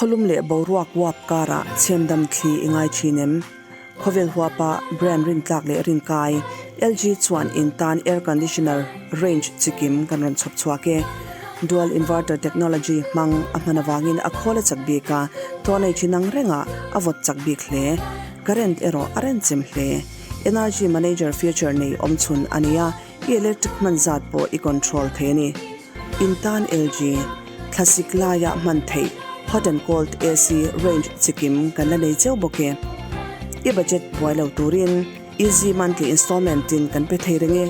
Khawlum leh boruak uap karah chhemdam thli i ngai thin em? Khawvel huapa brand rintlak leh rinkai, LG chuan in tan air conditioner range chikim kan rawn chhawp chhuak e. Dual inverter technology hmang a hman avangin a khawl a chak bik a, tawhnei thin ang rengah a vawt chak bik hle. Current erawh a renchem hle. Energy manager feature nei awmchhun a ni a, i electric hman zat pawh i control thei a ni. In tan LG, thlasik laia hman theih hot and cold AC range chikim kan la nei cheu bawk e. I budget buai lo turin easy monthly installment in kan pe thei reng e.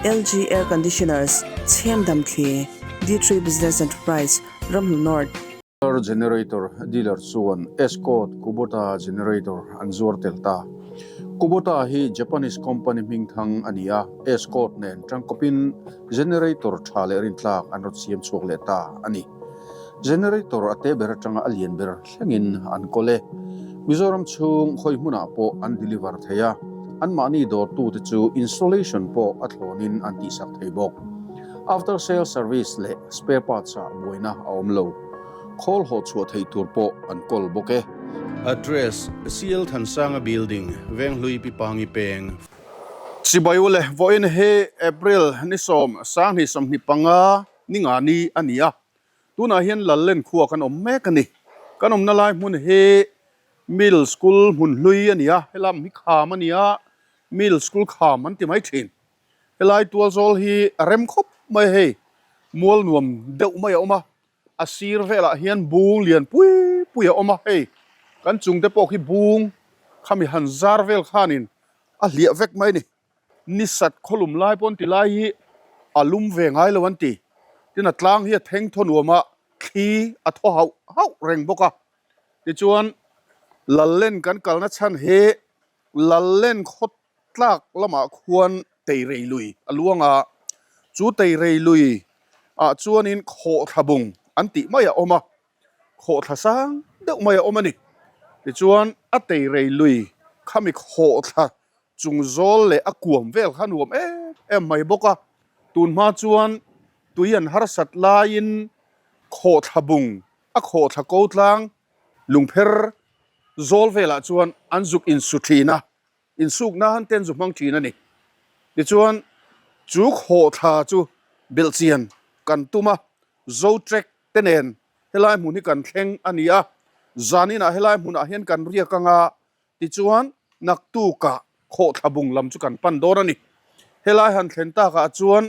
LG Air Conditioners, Chhem Dam Thli, D3 Business Enterprise, Ramhnu North. Generator dealer chuan Escort Kubota generator an zuar tel ta. Kubota hi Japanese company hmingthang a ni a, Escort nen tangkawpin generator tha leh rintlak an rawn siam chhuak leh ta a ni. Generator a te ber atanga a lian ber thlengin an kawl e. Mizoram chhung hawi hmunah pawh an deliver thei a, anmahni dawrtute chu installation pawh a thlawnin an tihsak thei bawk. After sale service leh spare parts ah buaina a awm lo. Khawl haw chhuah theih tur pawh an kawl bawk e. Address, CL Thansanga Building, Venghlui Pipangi Peng. Chibai ule, vawiin hi April ni sawm sanghnih sawmhnih panga ni nga ni a ni a. Tunah hian Lallen khua kan awm mek a ni. Kan awmna lai hmun hi Middle School hmun hlui a ni a, helam hi kham a ni a, Middle School kham an ti mai thin. Helai tual zawl hi a rem khawp mai a hei, mual nuam deuh mai a awm a, a sir velah hian bung lian pui pui a awm a hei, kan chung te pawh khi bung khami han zar vel khanin a hliah vek mai a ni. Ni sat khawlum lai pawh an ti lai hi a lum ve ngai lo an ti, tin a tlang hi a theng thaw nuam a, thli a thaw hauh hauh reng bawk a, tichuan Lallen kan kalna chhan hi Lallen khaw tlak lamah khuan Teirei lui a luang a, chu Teirei lui ah chuanin khawhthla bung an tih mai a awm a, khawhthla sang deuh mai a awm a ni. Tichuan a Teirei lui khami khawhthla chung zawl leh a kuam vel kha nuam em em mai bawk a, tun hma chuan tui an harsat laiin khawhthla bung a khawhthla ko tlang lungpher zawl velah chuan an zuk insu thin a. Insuk nan te an zu hmang thin a ni. Tichuan, chu khawhthla chu belhchian kan tum a, Zotrek te nen helai hmun hi kan thleng a ni a, zaninah helai hmunah hian kan riak anga, tichuan naktukah khawhthla bung lam chu kan pan dawn a ni. Helai han thlen takah chuan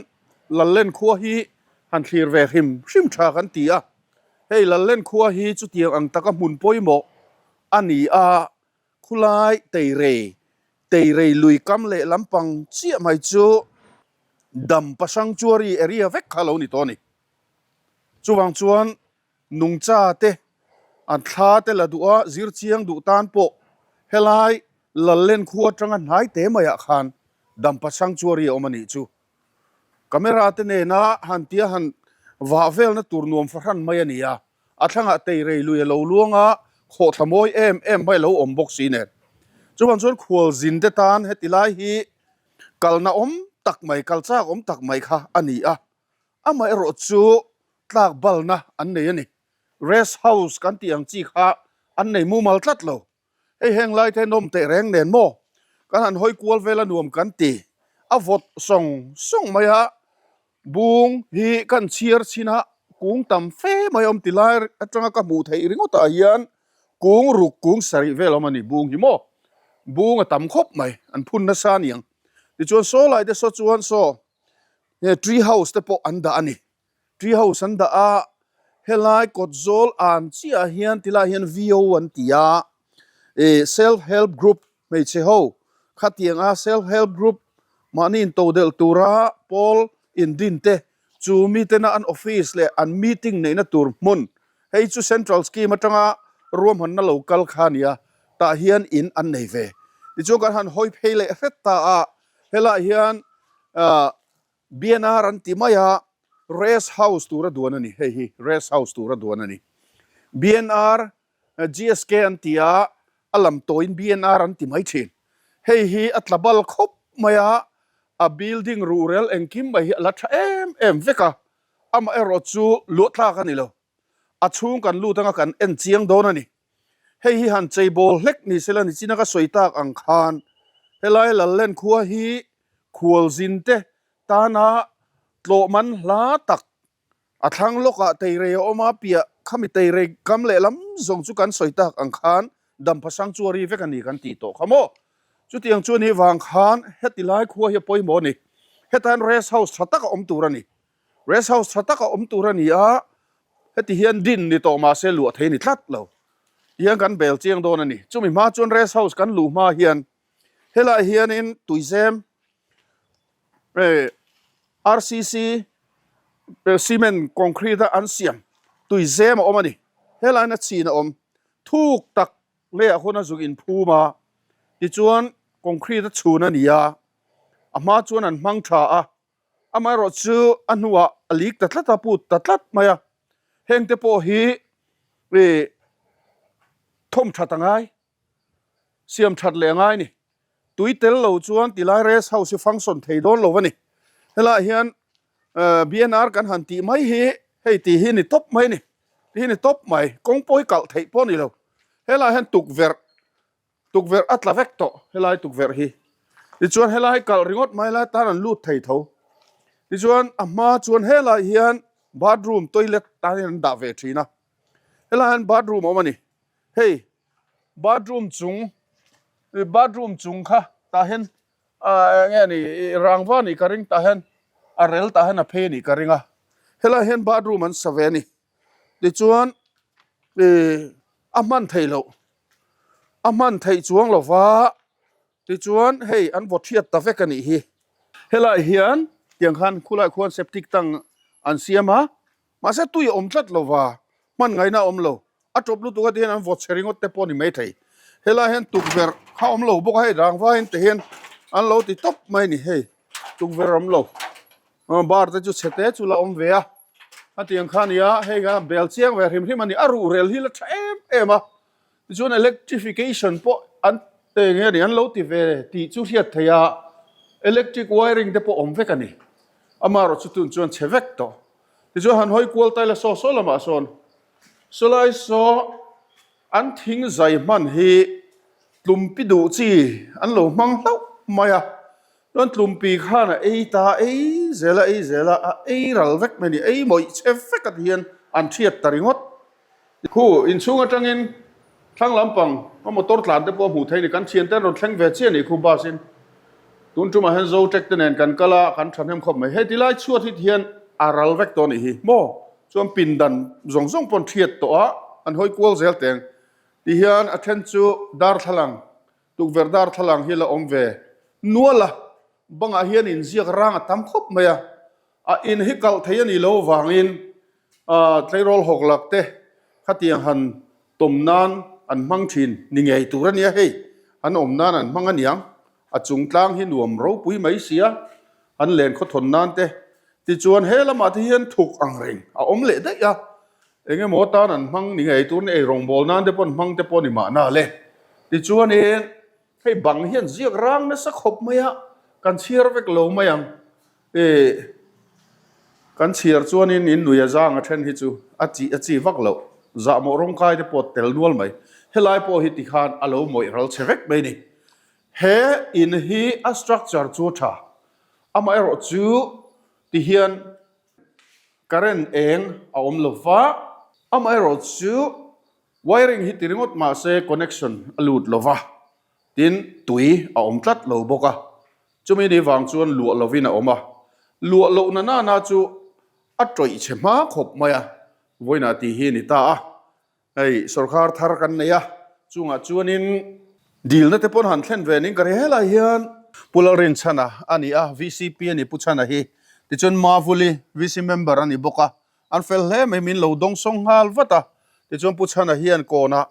Lallen khua hi han thlir ve hrim hrim tha kan ti a, hei Lallen khua hi chutiang ang taka hmun pawimawh a ni a, Khulai Teirei, Teirei lui kam leh lampang chiah mai chu Dampa Sanctuary area vek kha lo ni tawh a ni. Chuvang chuan nungcha te an thla te la duh a, zir chiang duh tan pawh helai Lallen khua atanga hnai te maiah khan Dampa Sanctuary a awm a nih chu. Camera te nena han tia han vah velna tur nuam fahran mai a ni a. A thlangah Teirei lui a lo luang a, khawhthla mawi em em mai a lo awm bawk si nen. Chuvang chuan khualzin te tan heti lai hi kalna awm tak mai, kal chak awm tak mai kha a ni a. Amaherawh chu tlak balna an nei a ni. Rest house kan tih ang chi kha an nei mumal tlat lo. Hei heng lai te nawm teh reng nen maw? Kan han hawi kual vel a nuam kan ti. A vawt sawng sawng mai a, bung hi kan chhiar chhin a, kung tam fe mai a awm ti lai atanga ka hmuh theih ringawt ah hian kung ruk kung sarih vel a awm a ni bung hi maw? Bung a tam khawp mai, an phun nasa a niang. Tichuan saw lai te saw chuan saw tree house te pawh an dah a ni. Tree house an dah a, helai kawt zawl an chiah ah hian tilai hian VO an ti a, ih self help group hmeichhe ho khatiang a self help group mahni in to delh tura pawl in din te chu mi tena an office leh an meeting neihna tur hmun hei chu central scheme atanga ruahmanna lo kal kha a nia tah hian in an nei ve tichuan kan han hawi phei leh hret ta a helaiah hian ah BNR an ti mai a, Rest House tura duan a ni, hei hi Rest House tura duan a ni. BNR, GSK an ti a, a lam tawiin BNR an ti mai thin. Hei hi a tla bal khawp mai a, a building ruhrel engkim mai hi a la tha em em vek a, amaherawh chu luah tlak a ni lo. A chhung kan lut anga kan en chiang dawn a ni. Hei hi han cheibawl hlek ni sela nichina ka sawi tak ang khan helai Lallen khua hi khualzin te tana tlawh man hla tak a thlang lawkah teirei a awm a, piah khami teirei kam lehlam zawng chu kan sawi tak ang khan Dampha Sanctuary vek a ni kan tih tawh kha maw? Chutiang chu a nih vang khan heti lai khua hi a pawimawh a ni. Hetah hian rest house tha tak a awm tur a ni. Rest house tha tak a awm tur a ni a, heti hian din ni tawh mah se luah thei a ni tlat lo. Tihian kan bel chiang dawn a ni. Chumi hma chuan rest house kan luh hma hian helaiah hianin tuizem eh RCC cement concrete a an siam tuizem a awm a ni. Helaiah hian a chhin a awm. Thuk tak leiah khawn a zuk inphum a, tichuan concrete a chhun a ni a, a hma chuan an hmang tha a. Amaherawh chu a hnuah a lik ta tlat a, put ta tlat mai a. Hengte pawh hi ih thawm that a ngai, siam that leh a ngai a ni. Tui tel lo chuan tilai rest house hi function thei dawn lo a ni. Helaiah hian BNR kan han tih mai hi hei tih hi ni tawp mai a ni, tih hi ni tawp mai, kawng pawh hi kalh theih pawh a ni lo. Helaiah hian tukverh Tukverh a tla vek tawh helai tukverh hi. Tichuan helai kalh ringawt mai lai tan an lut thei tho. Tichuan a hma chuan helai hian bathroom toilet tan hian an dah ve thin a. Helai hian bathroom a awm a ni. Hei bathroom chung bathroom chung kha tah hian ah eng nge ni rangva nih ka ring tah hian a rel tah hian a phei nih ka ring a. Helai hian bathroom an sa ve a ni. Tichuan ih a hman theih loh a hman theih chuang lo va tichuan hei an vaw thiat ta vek a nih hi. Helaiah hian tiang khan khulaiah khuan septic tank an siam a mahse tui a awm tlat lo va hman ngaihna a awm lo a tawp lutuk a tihian an vaw chhe ringawt te pawh a ni maithei. Helaiah hian tukverh kha a awm lo bawk a hei rangvain te hian an lo ti tawp mai a ni hei tukverh a awm lo. Bar te chu chhe te chu la awm ve a, a tiang kha a ni a, hei kha bel chiang ve hrim hrim a ni, a ruhrel hi la tha em em a, tichuan electrification pawh an te nge ni an lo ti ve tih chu hriat theih a, electric wiring te pawh awm vek a ni, amaherawh chu tun chuan chhe vek tawh, tichuan han hawi kual ta ila saw saw lamah sawn sawlai saw an thing zai hman hi tlumpi duh chi an lo hmang hlauh mai a. Chuan tlumpi khan a ei ta, ei zel a, ei zel a, a ei ral vek mai a ni, ei mawih che vek a ti hian an thiat ta ringawt. Khu inchhung atangin thlang lampang a motor tlan te pawh a hmuh theih a ni, kan thiante an rawn thleng ve chiah a nih khu bus in. Tun tumah hian Zotek te nen kan kal a, kan thahnem khawp mai. Hei tilai chhuat hi ti hian a ral vek tawh a nih hi maw? Chuan pindan zawng zawng pawh an thiat tawh a, an hawi kual zel teng. Ti hian a then chu darthlalang Tukverh darthlalang hi la awm ve nual a, bangah hian inziak rang a tam khawp mai a, a in hi kalh thei a nih loh avangin tleirawl hawk lak te khatiang han tawm nan an hmang thin ni ngei tur a nia hei, an awm nan an hmang a niang, a chung tlang hi nuam ropui mai sia, an len khawthawn nan te, tichuan he lamah te hian thuk ang reng a awm leh daih a, Eng emaw tan an hmang ni ngei tur ni ei rawngbâwl nan te pawh an hmang te pawh ni mahna le. Tichuanin hei bang hian ziak rang nasa khawp mai a, kan chhiar vek lo mai ang. Ih, kan chhiar chuanin in nui a zang a then hi chu a chi a chi vak loh. Zahmawh rawngkai te pawh tel nual mai. Helai pawh hi tikhan a lo mawih ral chhe vek mai ni. He in hi a structure chu a tha. Amaherawh chu tihian Current eng a awm lo va, amaherawhchu wiring hi ti ringawt mah se connection a lut lo va, tin tui a awm tlat lo bawk a, chumi ni vang chuan luah lovin a awm a, luah lohna nana chu a tawih chhe hma khawp mai a, vawiinah tih hi a ni ta a. Hei sorkar thar kan nei a, chungah chuanin dilna te pawn han thlen ve ning ka ri helai hian Pu Lalrinchhana a ni a, VCP a ni Pu Chhana hi, tichuan Mavuli VC member a ni bawk a, an fel hle mai min lo dawngsawng nghal vat a, tichuan Pu Chhana hian kawnah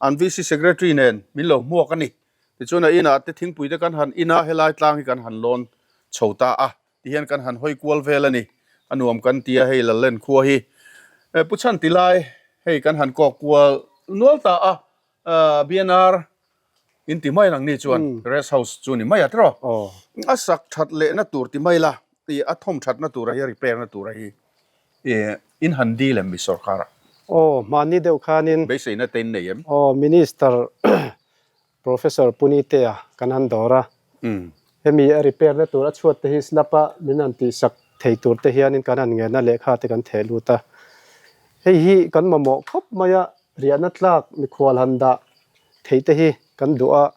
an VC secretary nen min lo hmuak a ni, tichuan a inah te thingpui te kan han in a, helai tlang hi kan han lawn chho ta a. Ti hian kan han hawi kual vel a ni. A nuam kan ti a hei Lallen khua hi. Pu Chhan ti lai hei kan han kawk kual nual ta a, BNR in ti mai ang ni chuan rest house chu ni mai a tiraw. A sak that lehna tur ti mai la, a thawm thatna tura hi a repair na tura hi in han dil em mi sorkar ah? Aw, hmanni deuh khanin. Beiseina te in nei em? Aw, Minister Professor Punitea kan han dawr a. Hemi a repair na tur a chhuat te hi slab a min han tihsak thei tur te hianin kan han ngen a, lehkha te kan theh lut a. Hei hi kan mamawh khawp mai a, riahna tlak mikhual han dah theih te hi kan duh a.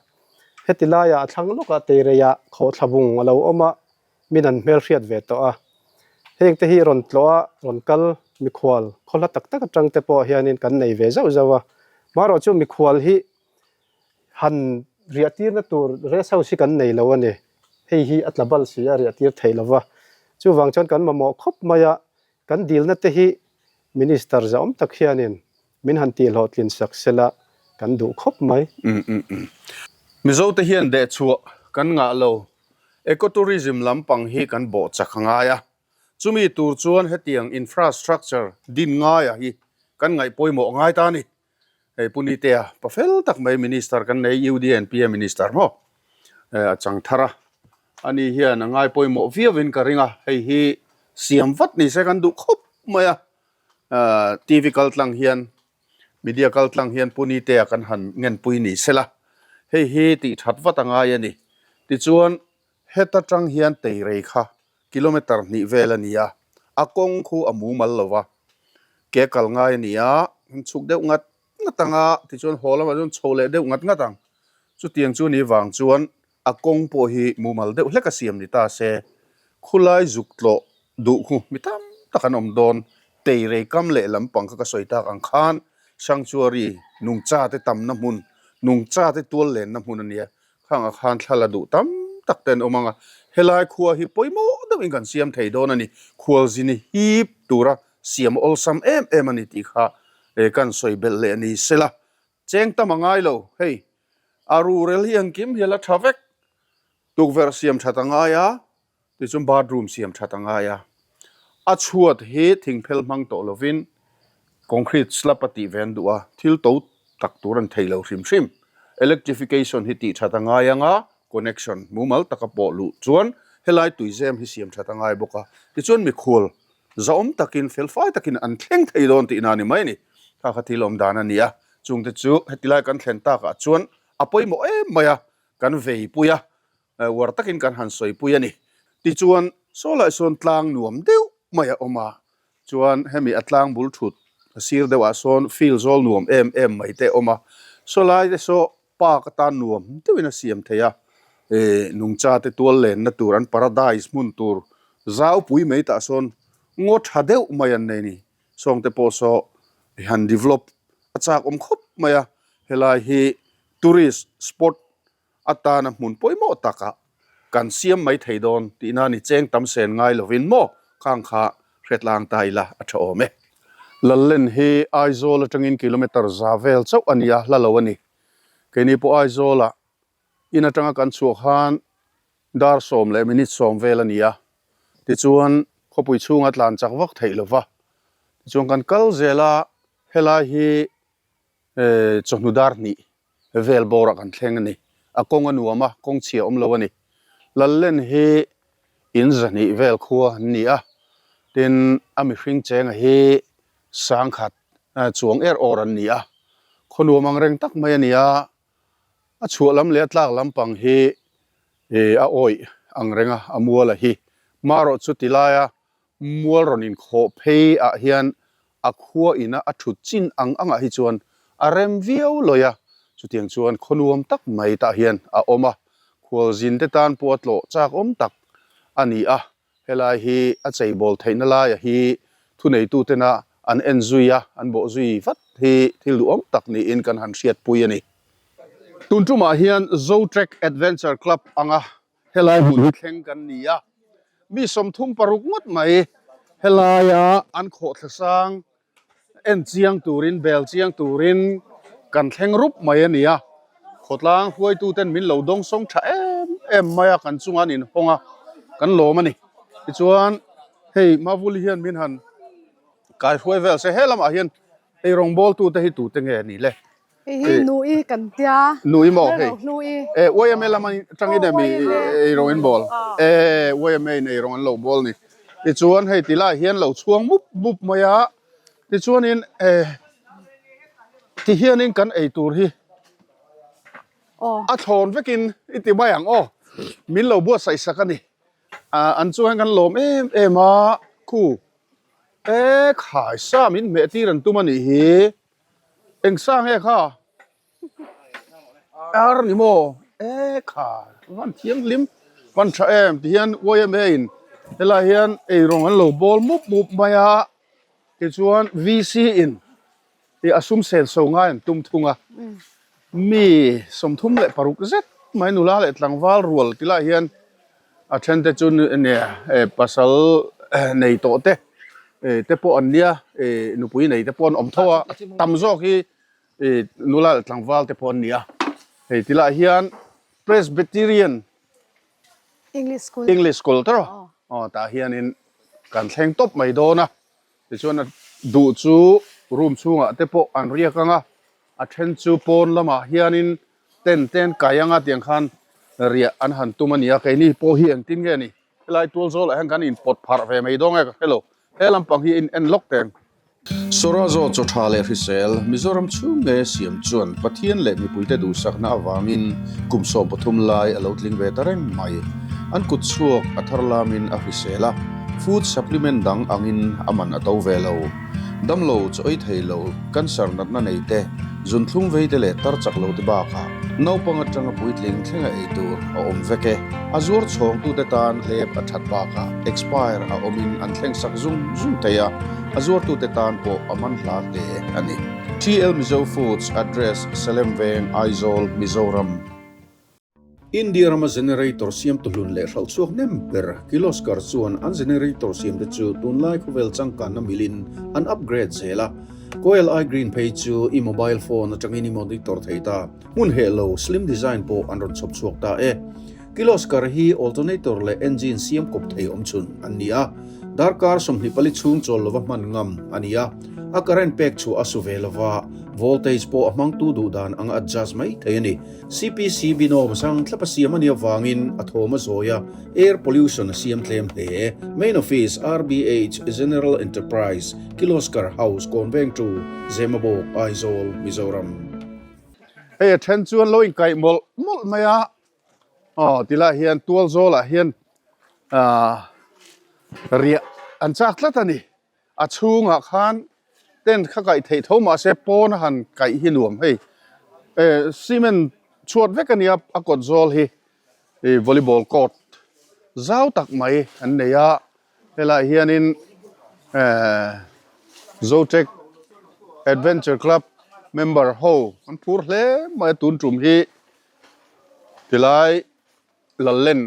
Heti laiah a thlang lawkah Teireiah khawhthla bung a lo awm a, min an hmelhriat ve tawh a. Heng te hi rawn tlawh a, rawn kal mikhual khaw hla tak tak atang te pawh hianin kan nei ve zauh zauh a. Marawh chu mikhual hi han riah tirna tur rest house hi kan nei lo a ni. Hei hi a tla bal si a, riah tir theih lo va. Chuvang chuan kan mamawh khawp mai a, kan dilna te hi Minister zahawm tak hianin min han tihhlawhtlin sak sela kan duh khawp mai. Mizote hian dehchhuah kan ngah lo. Ecotourism lampang hi kan bawh chak a ngai a. Chumi tur chuan hetiang infrastructure din ngaia hi kan ngaih pawimawh ngai ta a ni. Hei Pu Nitea pa fel tak mai Minister kan nei UDNPA Minister maw a chang thar a, ani hian a ngai pawimawh viauin ka ring a, hei hi siam vat ni se kan duh khawp mai a, TV kal tlang hian media kal tlang hian Pu Nitea kan han ngenpui ni sela, hei hi tih that vat a ngai a ni. Tichuan heta tang hian teirei kha kilometer hnih vel a ni a, a kawng khu a mumal lo va, ke kal ngai a ni a, an chhuk deuh ngat ngat ang a, tichuan haw lamah chuan chho leh deuh ngat ngat ang. Chutiang chu ni vang chuan a kawng pawh hi mumal deuh hlek a siam ni ta se, khulai zuk tlawh duh khu mi tam tak an awm dawn, teirei kam leh lampang kha ka sawi tak ang khan sanctuary nungcha te tamna hmun, nungcha te tual lenna hmun a nia, Khangah khan thla la duh tam tak te an awm ang a, helai khua hi pawimawh deuhin kan siam thei dawn a ni, khualzini hip tura siam awlsam em em a ni tih kha kan sawi belh leh ni sela, cheng tam a ngai lo, hei a rurel hi engkim hi a la tha vek, tukverh siam that a ngai a, Tichuan bathroom siam that a ngai a, a chhuat hi thingphel hmang tawh lovin concrete slab a tih ve an duh a, thil to tak tur an thei lo hrim hrim. Electrification hi tih that a ngai ang a, connection mumal taka pawh luh chuan helai tuizem hi siam that a ngai bawk a, tichuan mikhual zahawm takin felfai takin an thleng thei dawn tihna a ni mai a ni. Kha kha thil awm dan a ni a, chungte chu hetilai kan thlen takah chuan a pawimawh em mai a, kan veipui a. Uar takin kan han sawipui a ni. Tichuan, saw lai sawn tlang nuam deuh mai a awm a, chuan hemi a tlang bul thut a sir deuhah sawn field zawl nuam em em mai te a awm a, saw lai te saw park atan nuam deuhin a siam thei a, eh nungcha te tual lenna tur an paradise hmun tur zaupui mai tah sawn ngaw tha deuh mai an nei a ni. Sawng te pawh saw han develop a chak awm khawp mai a, helai hi tourist spot atana hmun pawimawh takah kan siam mai thei dawn tihna ni cheng tam sen ngai lovin maw khang kha hretlang ta ila a tha awm e. Lallen hi Aizawl atangin kilometre za vel chauh a ni a, hla lo a ni. Keini pawh Aizawlah in atanga kan chhuah khan dar 10 leh minute 10 vel a ni a, tichuan khawpui chhunga tlan chak vak theih lova, tichuan kan kal zel a, helai hi chawhnu dar hnih vel bawrah kan thleng a ni. A kawng a nuam a, kawng chhia awm lo a ni. Lallen hi in zahnih vel khua an ni a, tin a mihring chenga hi sangkhat chuang er awr an ni a. Khaw nuam ang reng tak mai a ni a, a chhuah lam leh a tlak lampang hi a awih ang reng a, a mual a hi. Marawh chu tilaia Mual rawn inkhawh phei ah hian a khua ina a thut chin ang angah hi chuan a rem viau lawih a, chutiang chuan khaw nuam tak mai tah hian a awm a, khualzin te tan pawh a tlawh chak awm tak a ni a, helai hi a cheibawl theihna laia hi thuneitu tena an en zui a, an bawh zui vat hi thil duhawm tak niin kan han hriatpui a ni. Tun tumah hian Zotrek Adventure Club anga Helai hmun hi thleng kan ni a, mi 36 ngawt mai helaia an khawhthla sang en chiang turin bel chiang turin kan thleng rup mai a ni a, khawtlang hruaituten min lo dawngsawng tha em em mai a, kan chunga an inhawng a, kan lawm a ni. Tichuan hei Mavuli hian min han kaihruai vel se, he lamah hian hei rawngbawltute hi tute nge ni le? Hei hi Nui kan tia. Nui maw hei? Nui. E YMA lam atangin em ei rawng in bawl? E YMA in ei rawng an lo bawl ni. Tichuan hei tilai hian lo chhuang mup mup mai a. Tichuanin eh tihianin kan ei tur hi a thlawn vekin i ti mai ang aw min lo buatsaih sak a ni. Ah an chuan kan lawm em em a khu e khai sa min hmeh tir an tum a nih hi eng sa nge kha ar ni maw e khai van thianghlim van tha em ti hian yma in helai hian eirawng an lo bawl mup mup mai a tichuan VC in ih a sum sen so ngai an tum thung a mi 36 zet mai nula leh tlangval rual ti lai hian a then te chu nia eh pasal nei tawh te eh te pawh an nia eh nupui nei te pawh an awm tho a tam zawk hi eh nula leh tlangval te pawh an ni a hei ti lai hian Presbyterian English school English school te rawh aw tah hianin kan thleng tawp mai dawn a. Tichuan a duh chu room chhungah te pawh an riak ang a, a then chu pawn lamah hianin tent te an kai ang a tiang khan riah an han tum a ni a, keini pawh hi engtin nge ni helai tual zawlah hian kan inpawt pharh ve mai dawn nge ka hre lo, he lampang hi in en lawk teng. Sawrazo chaw tha leh hrisel Mizoram chhung nge siam chuan Pathian leh mipuite duhsakna avangin kum 13 lai a lo tling ve ta reng mai. An kut chhuak a thar lamin a hrisel a. Food supplement dang angin a man a to ve lo. Damlo chaw ei thei lo, cancer natna nei te, zunthlum vei te leh tar chak lo te bakah naupang atanga puitling thlenga ei tur a awm vek e. A zuar chhawngtute tan hlep a that bakah expire a awmin an thleng sak zung zung thei a, a zuartute tan pawh a man hla hle a ni. TL Mizo Foods Address, Salem Veng, Aizawl, Mizoram. India rama generator siamtu hlun leh hralh chhuak hnem ber Kirloskar chuan an generator siamte chu tunlai khawvel changkanna milin an upgrade zel a. Coil i Green phei chu i mobile phone atangin i monitor thei ta. Hmun heh lo slim design pawh an rawn chhawp chhuak ta e. Kirloskar hi alternator leh engine siam kawp thei awmchhun an ni a. Darkar 24 chhung chawl lova hman ngam a ni a. A current pek chhuah a su ve lova, voltage pawh a hmangtu duh dan anga adjust mai thei a ni. CPC binawm sang thlap a siam a nih avangin a thawm a zawi a, air pollution a siam tlem hle. Main Office, RBH, General Enterprise, Kirloskar House, Kawnveng Tu, Zemabawk, Aizawl, Mizoram. Hei a then chuan lo inkaih mawlh mawlh mai a, aw tilai hian tual zawlah hian ah riah an chak tlat a ni. A chhungah khan tent kha kaih theih tho mahse pawn a han kaih hi nuam hei eh cement chhuat vek a nia a kawt zawl hi ih volleyball court zau tak mai an nei a helaiah hianin eh Zotech Adventure Club member ho an phur hle mai a tun tum hi tilai Lallen.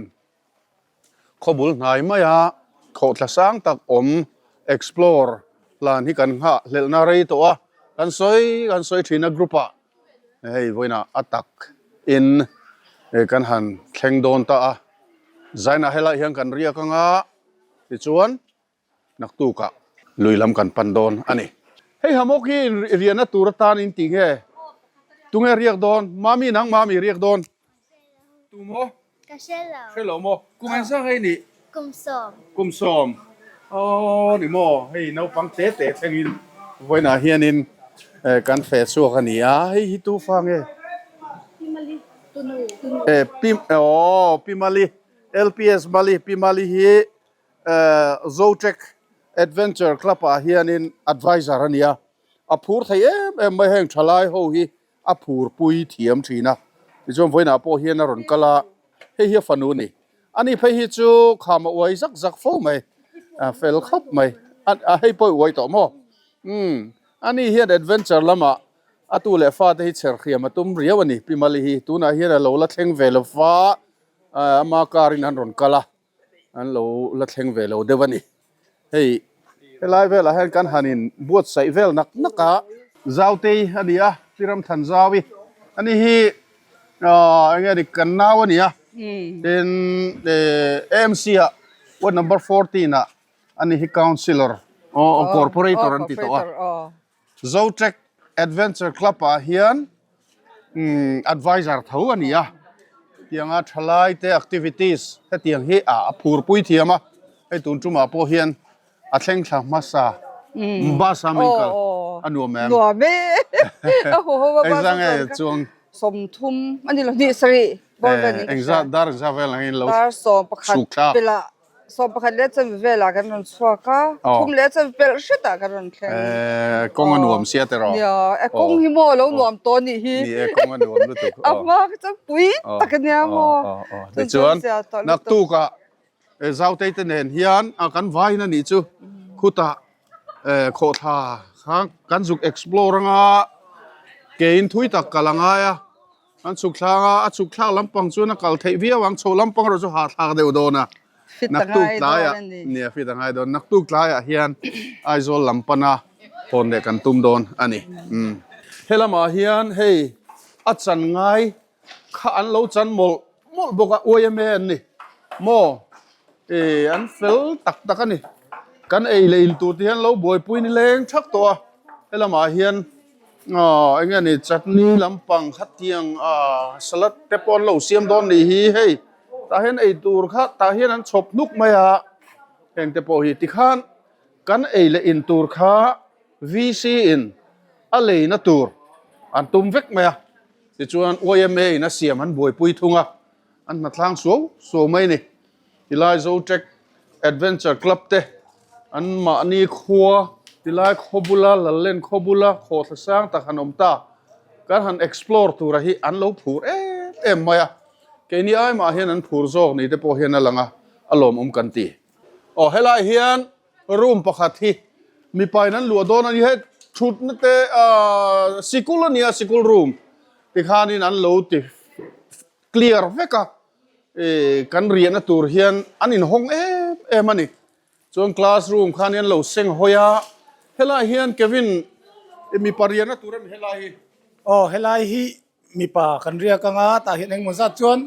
Khawbul hnai maia khawhthla sang tak awm explore hlan hi kan nghah hlelhna rei tawh a, kan sawi kan sawi thin a group ah hei vawiinah a tak in kan han thleng dawn ta a, zainah helaiah hian kan riak anga tichuan Naktukah lui lam kan pan dawn a ni. Hei hamawk hi riahna tur atan in ti nge? Tunge riak dawn? Mami nang mami riak dawn? Tu maw? Ka hre lo. Hre lo maw? Kum engzah nge i nih? Kum sawm. Kum sawm. Aw ni maw? Hei naupang te te thlengin vawiinah hianin kan feh chhuak a ni a. Hei hi tu fa nge? Pi Mali. Tunu. Eh Pi aw Pi Mali LPS Mali Pi Mali hi Zotech Adventure Club ah hianin advisor a ni a, a phur thei em em mai heng thalai ho hi a phur pui thiam thin a, tichuan vawiinah pawh hian a rawn kal a, hei hi a fanu a ni. Ani phei hi chu kham a uai zak zak fo mai, a fel khawp mai, a hei pawh i uai tawh maw? Umm, ani hian adventure lamah a tu leh fate hi chher hriam a tum riau a ni, Pi Mali hi tunah hian a lo la thleng ve lo va, ama car in an rawn kal a. an lo la thleng ve lo deuh a ni hei helai velah hian kan han in buatsaih vel nak nak a Zautei a ni a Piramthan Zau i ani hi ahh eng nge ni kan nau a ni a tin eh AMC ah ward number 14 ah ani hi councillor aw corporator an ti tawh a. Zotrek Adventure Club ah hian advisor tho a ni a, tianga thalai te activities hetiang hi a phur pui thiam a, hei tun tumah pawh hian a thleng thla hmasa. Bus a min kal a nuam em? Nuam e. A hu ho a bus. Engzah nge chuang? 30 ani lo ni sari. Engzah dar engzah vel angin lo Dar 11 pela 11 leh chanve velah kan rawn chhuak a, thum leh chanve pelh hretah kan rawn thleng. Eh, kawng a nuam sia tiraw? Nia, e kawng hi maw lo nuam tawh anih hi. Ni e, kawng a nuam lutuk. A hma kha chuan pui tak ania maw. Tichuan, naktukah Zautei te nen hian kan vaiin anih chu khutah khawhthla kha kan zuk explore anga kein thui tak kal a ngai a. An chhuk thlak a, a chhuk thlak lampang chuan a kal theih viau ang, chho lampang erawh chu hahthlak deuh dawn a. Fit a Naktuk ngai dawn tlaiah, a ni. nia fit a ngai dawn, naktuk tlaiah hian Aizawl lam pana hawn leh kan tum dawn a ni. Umm. He lamah hian hei a chan ngai kha an lo chan mawlh mawlh bawk a, YMA an ni maw? Ee an fel tak tak a ni. Kan ei leh in tur te hian lo buaipui ni leng thak tawh a, he lamah hian Aw eng nge ni chutney lampang khatiang ah salad te pawh an lo siam dawn nih hi hei tah hian ei tur kha tah hian an chhawp hnuk mai a heng te pawh hi tikhan kan ei leh in tur kha VC in a leina tur an tum vek mai a tichuan YMA in a siam an buaipui thung a an hnatlang suau suau mai a ni. Tilai Zotrek Adventure Club te an mahni khua tilai khaw bula Lallen khaw bula khawhthla sang tak han awm ta. Kan han explore tura hi an lo phur em em mai a, keini ai mah hian an phur zawk ni te pawh hian a lang a, a lawmawm kan ti. Aw helai hian room pakhat hi mipa in an luah dawn a ni, hei thutna te ahh sikul a nia sikul room tikhanin an lo ti clear vek a. Kan riahna tur hian an inhawng em em a ni. Chuan classroom khan hian lo seng hawi a, helai hian Kevin mipa riahna tur a ni helai hi. Aw helai hi mipa kan riak anga tah hian engmaw zat chuan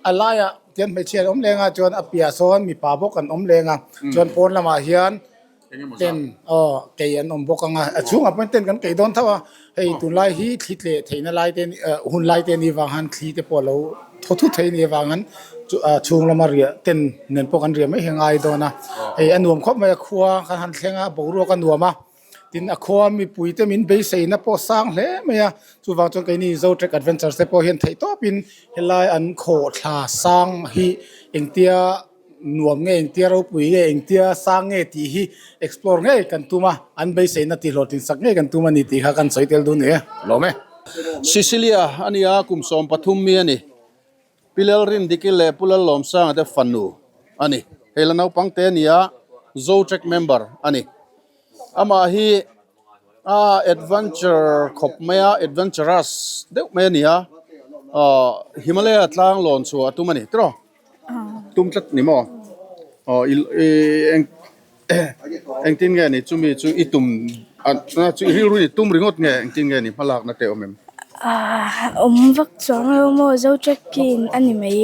a laiah tian hmeichhia an awm leng a chuan a piah sawn mipa bawk an awm leng a chuan pawn lamah hian Ten aw kei an awm bawk ang a, a chhungah pawhin ten kan kei dawn tho a, hei tunlai hi thli tleh theihna lai te hun lai te anih vang han thli te pawh a lo thaw thut thei anih avang han chhung lama riah ten nen pawh kan riah mai hi a ngai dawn a, hei a nuam khawp mai a khua kan han thleng a boruak a nuam a, tin a khua mipui te min beiseina pawh a sang hle mai a, chuvang chuan keini Zotrek Adventures te pawh hian theihtawpin helai an khawhthla sang hi engtia. Nuam nge engtia ropui nge engtia sang nge tih hi explore ngei kan tum a, an beiseina tih hlawhtlin sak ngei kan tum a ni tih kha kan sawi tel dun e. Lawm e. Sicilia a ni a, kum 13 mi a ni. Pi Lalrindiki leh Pu Lallawmsanga te fanu a ni. Hei la naupang te a ni a, Zotrek member a ni. Amah hi a adventure khawp mai a, adventurous deuh mai a ni a, Himalaya tlang lawn chhuah a tum a ni tiraw? Tum tlat ni maw? Aw i eng engtin nge ni chumi chu i tum chu i rilru i tum ringawt nge engtin nge ni hmalakna te awm em? Ahh awm vak chuang lo maw zo trekking a ni mai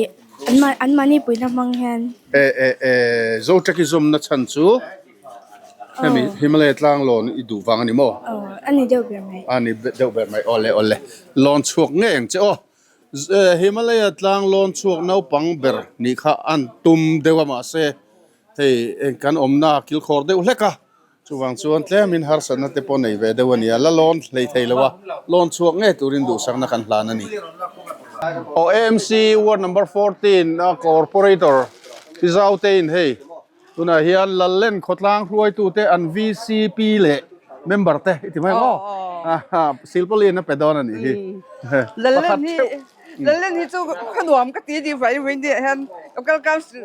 an mah an mahni puihna hmang hian. E e e zo trek i zawmna chhan chu hemi Himalaya tlang lawn i duh vang a ni maw? Aw a ni deuh ber mai. A ni deuh ber mai awle awle lawn chhuak ngei ang che aw. Himalaya tlang lawn chhuak naupang ber nih kha an tum deuh a mahse hei eng kan awmna kilkhawr deuh hlek a chuvang chuan tlemin harsatna te pawh nei ve deuh a ni a la lawn hlei thei lo a lawn chhuak ngei turin duhsakna kan hlan a ni. Aw AMC ward number 14 a corporator Pi Zautein hei Tunah hian Lallen khawtlang hruaitute an VCP leh member te i ti mai maw? Silpauline a pe dawn a nih hi. Lallen hi Lallen hi chu khaw nuam ka ti ni vai mai nia hian local council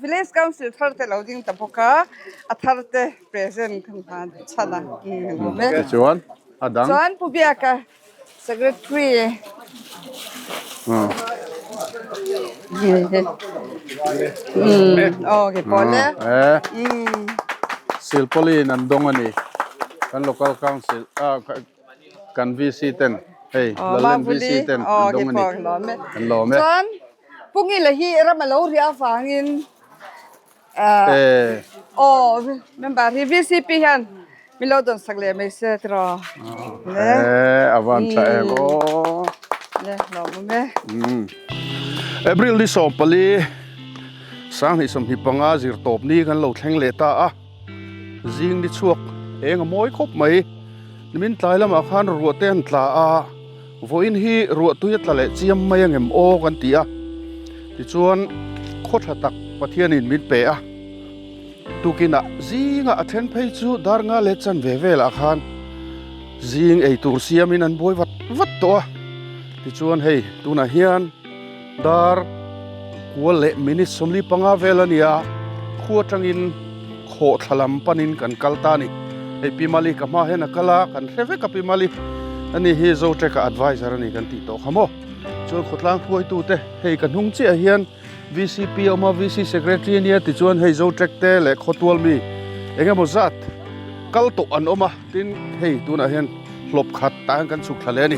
village council thar te lo ding ta bawk a a thar te present kan hman chhan a lawm e. Chuan a dang. Chuan Pu Biaka Secretary. Aw ke pawl e. Silpauline an dawng a ni. Kan local council ah kan VC ten hei Lallen VC ten an dawng a ni. An lawm e. Chuan Pungila hi ram a lo riah avangin Aw member hi VCP hian min lo dawn sak leh mai se tiraw. Le a van tha em aw. Le lawm awm e. April ni 14 sanghnih 25 zir tawp ni kan lo thleng leh ta a zing ni chhuak Eng a mawi khawp mai. Nimin tlai lamah khan ruah te an tla a, vawiin hi ruah tui a tla leh chiam mai angem aw kan ti a. Tichuan khaw tha tak Pathianin min pe a. Tukinah zingah a then phei chu dar nga leh chan ve velah khan zing ei tur siamin an buai vat vat tawh a. Tichuan hei tunah hian dar kual leh minute 45 vel a ni a, khu atangin khawhthla lam panin kan kal ta a ni. Hei Pi Mali ka hma hian a kal a, kan hre vek a Pi Mali. Ani hi Zotrek-a advisor a ni kan tih tawh kha maw. Chuan khawtlang hruaitute hei ka hnung chiah hian VCP a awm a, VC Secretary a nia tichuan hei Zotrek te leh Khawtual mi eng emaw zat kal tawh an awm a, tin hei tunah hian hlawp khat tah hian kan chhuk thla leh a ni.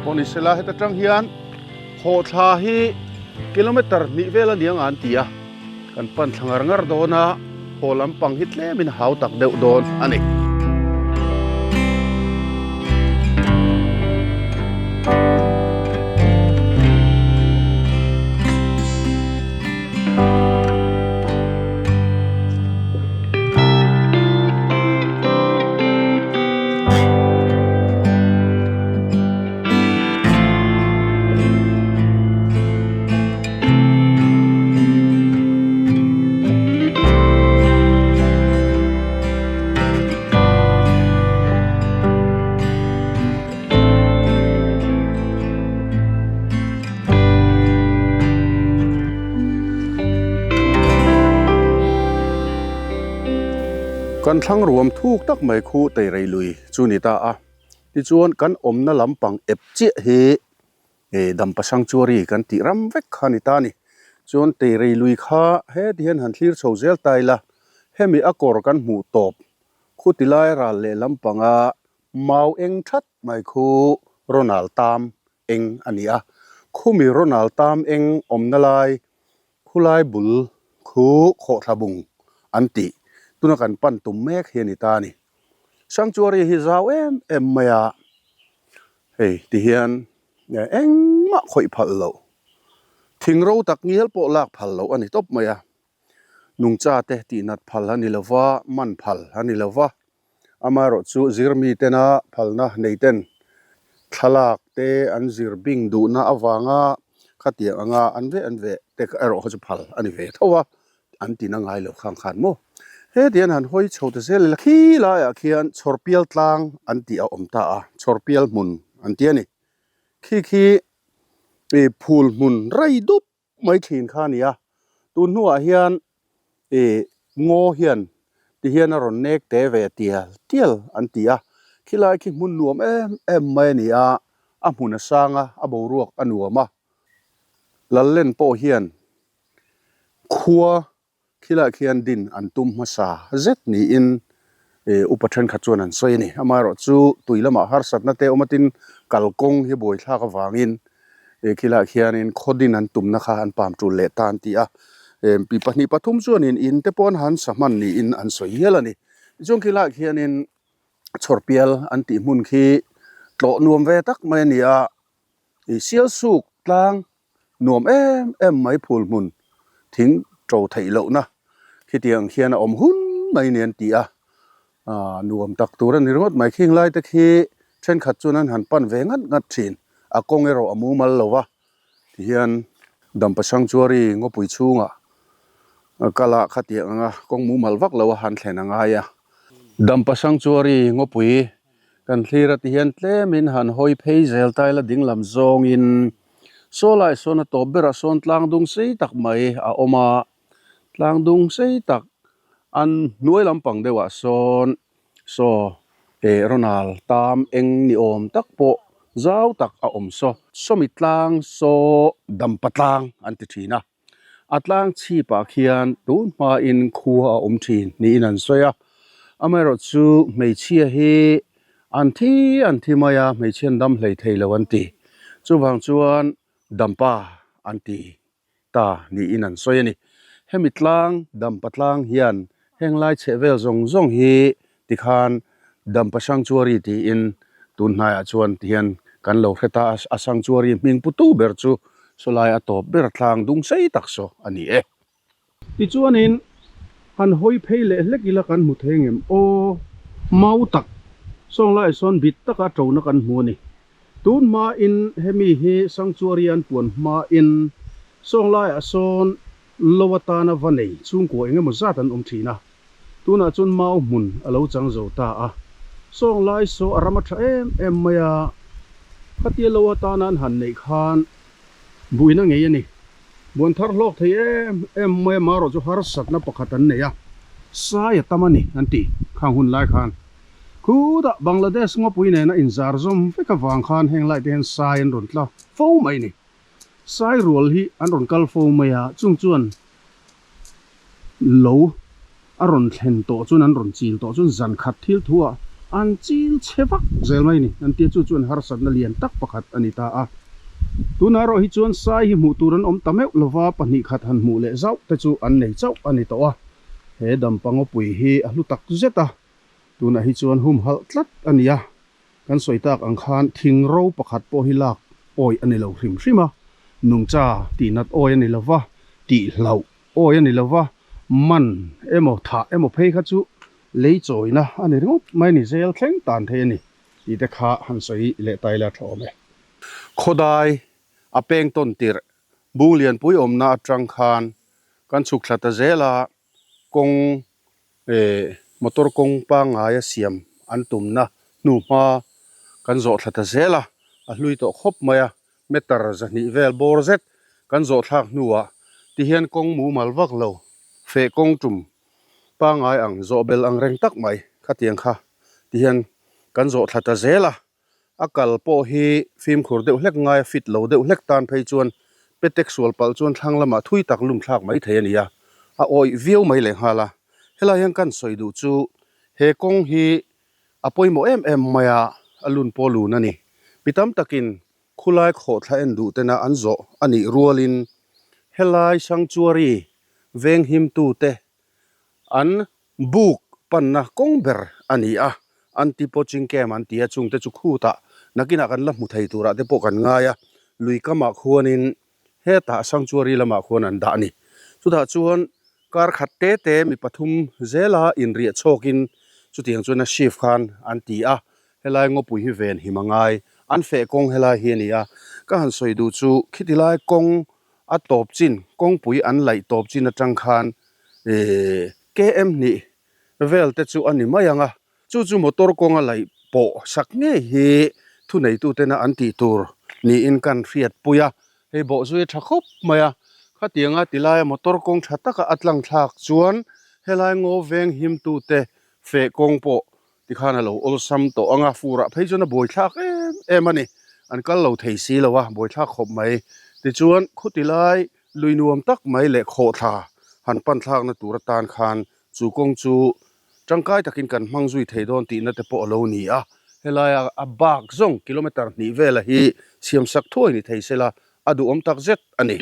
Pawh ni sela heta tang hian Hawhthla hi kilometer hnih vel a ni ang a an ti a, kan pan thla ngar ngar dawn a, haw lampang hi tlemin hau tak deuh dawn a ni. Kan thlang ruam thuk tak mai khu Teirei lui chu ni ta a, tichuan kan awmna lampang ep chiah hi Eh Dampa Sanctuary kan tih ram vek kha ni ta ni. Chuan Teirei lui kha heti hian han thlir chho zel ta ila, hemi a kawr kan hmuh tawp khuti lai ral leh lampanga mau eng that mai khu Ronald Tam eng a ni a. Khumi Ronald Tam eng awmna lai khulai bul khu khawhthla bung an tih tuna kan pan tum mek hi a ni ta ni. Sanctuary hi zau em em mai a. Hei ti hian engmah khawih phal loh, thing ro tak ngial pawh lak phal loh a ni tawp mai a. Nungcha te tihnat phal a ni lo va, man phal a ni lo va. Amaherawh chu zirmi tena phalna nei ten thlalak te an zir bing duhna avanga khatiang anga an veh an veh te erawh kha chu phal a ni ve tho a. An ti na ngai lo khang khan maw? Heti an han hawi chho ta zel ila khi laiah khian chhawrpial tlang an tih a awm ta a, chhawrpial hmun an ti a ni. Khi khi ih phul hmun rei dup mai thin kha a ni a, tun hnuah hian ih ngaw hian ti hian a rawn nek te ve tial tial an ti a, khilai khi hmun nuam em em mai a ni a, a hmun a sang a, a boruak a nuam a, Lallen pawh hian Khua khilah khian din an tum hmasa zet niin upa thenkhat chuan an sawi a ni. Amaherawh chu tui lamah harsatna te awm atin kalkawng hi buaithlak avangin khilah khianin khaw din an tumna kha an pam tul leh ta an ti a. Pi pahnih pathum chuanin in te pawh an han sa hman niin an sawi hial a ni. Tichuan khilah khianin chhawrpial an tih hmun khi tlawh nuam ve tak mai a ni a. Sialsuk tlang Nuam em em mai phul hmun thing to theih lohna khitiang khian a awm hun mai ni an ti a, aaa nuam tak tur a ni ringawt mai. Khing lai te khi thenkhat chuan an han pan ve ngat ngat thin, a kawng erawh a mumal lo va, tihian Dampa Sanctuary ngawpui chhungah kal a khatiang anga kawng mumal vak lo a han thlen a ngai a. Dampa Sanctuary ngawpui kan thlir a tihian tlemin han hawi phei zel ta ila dinglam zawngin Saw lai sawn a tawp berah sawn tlang dung sei tak mai a awm a, tlang dung sei tak an hnuai lampang deuhah sawn saw eh Ronald tam eng ni awm tak pawh zau tak a awm saw. Sawmi tlang saw dampa tlang an ti thin a, a tlang chhipah khian tun hmain khua a awm thin niin an sawi a, amaherawh chu hmeichhia hi An thi an thi mai a, hmeichhia an dam hlei thei lo an ti. Chuvang chuan Dampa an ti ta niin an sawi a ni. Hemi tlang, Dampa tlang hian heng lai chheh vel zawng zawng hi tikhan Dampa Sanctuary tiin tun hnaiah chuan tihian kan lo hre ta a, a Sanctuary hming putu ber chu sawlai a tawp ber tlang dung sei tak saw a ni e. Tichuanin, han hawi phei leh hlek ila kan hmu thei ngem aw? Mau tak sawng laiah sawn bit taka ṭona kan hmu a ni. Tun hmain hemi hi sanctuary an puan hmain sawng laiah sawn lo atana va nei chhungkua eng emaw zat an awm thin a, tunah chuan mau hmun a lo chang zo ta a. Sawng lai saw a ram a tha em em mai a, khatia lo atana an han neih khan buina ngei a ni. Buan thar hlawk thei em em mai a, marawh chu harsatna pakhat an nei a, sai a tam a ni an ti khang hun lai khan. Khutah Bangladesh ngawpui nena inzar zawm vek avang khan heng lai te hian sai an rawn tla fo mai a ni. Sai rual hi an rawn kal fo mai a, chung chuan lo a rawn thlen tawh chuan an rawn chil tawh chuan zan khat thil thu ah an chil chhe vak zel mai a ni. An tia chu chuan harsatna lian tak pakhat a ni ta a. Tunah erawh hi chuan sai hi hmuh tur an awm ta meuh lova, pahnih khat han hmuh leh zauh te chu an nei chauh a ni tawh a. He dampangaw-pui hi a hlu tak zet a. Tunah hi chuan humhalh tlat a ni a, kan sawi tak ang khan thing ro pakhat pawh hi lak awi a ni lo hrim hrim a, nungcha tihnat awi a ni lo va, tihhlauh awi a ni lo va, man emaw thah emaw phei kha chu lei chawina a ni ringawt mai a ni, zel thleng tan thei a ni tih te kha han sawi leh ta ila tha awm e. Khawdai a peng tawn tirh bung lianpui awmna atang khan kan chhuk thla ta zel a, kawng eh motor kawng pangngai a siam an tumna hnuhma kan zawh thla ta zel a, a hlui tawh khawp mai a, meter zahnih vel bawr zet kan zawh thlak hnuah tihian kawng mumal vak lo feh kawng tum pangngai ang zawh bel ang reng tak mai khatiang kha tihian kan zawh thla ta zel a. A kal pawh hi fimkhur deuh hlek ngai a fit lo deuh hlek tan phei chuan petek sual palh chuan thlang lamah thui tak lum thlak mai thei a ni a, a awih viau mai leh nghal a. Helai hian kan sawi duh chu he kawng hi a pawimawh em em mai a, a lun pawh lun a ni. Mi tam takin khulai khawhthla en duh tena an zawh a nih rualin helai sanctuary venghimtute an Buk panna kawng ber a ni a, anti-poaching camp an ti a, chungte chu khutah nakinah kan la hmu thei turah te pawh kan ngai a, lui kamah khuanin hetah sanctuary lamah khuan an dah a ni. Chutah chuan kar khat te te mi pathum zela inriah chhawkin chutiang chuan a shift khan an ti a, helai ngawpui hi ven him a ngai, an feh kawng helai hi a ni a, ka han sawi duh chu khiti lai kawng a tawp chin, kawngpui an laih tawp chin atang khan Ehh KM hnih vel te chu a ni mai ang a, chu chu motor kawnga laih pawh sak ngei hi thuneitu tena an tih tur niin kan hriat pui a, hei bawh zui a tha khawp mai a, khatianga ti laia motor kawng tha taka a tlang thlak chuan helai ngaw veng himtu te feh kawng pawh tikhan a lo awlsam tawh ang a, furah phei chuan a buaithlak em em a ni, an kal lo thei si lo a, buaithlak khawp mai, tichuan khuti lai Lui nuam tak mai leh khawhthla han pan thlakna tur atan khan chu kawng chu tangkai takin kan hmang zui thei dawn tihna te pawh a lo ni a, helaia a bak zawng kilometre hnih vela hi siamsak thuai ni thei sela a duhawm tak zet a ni.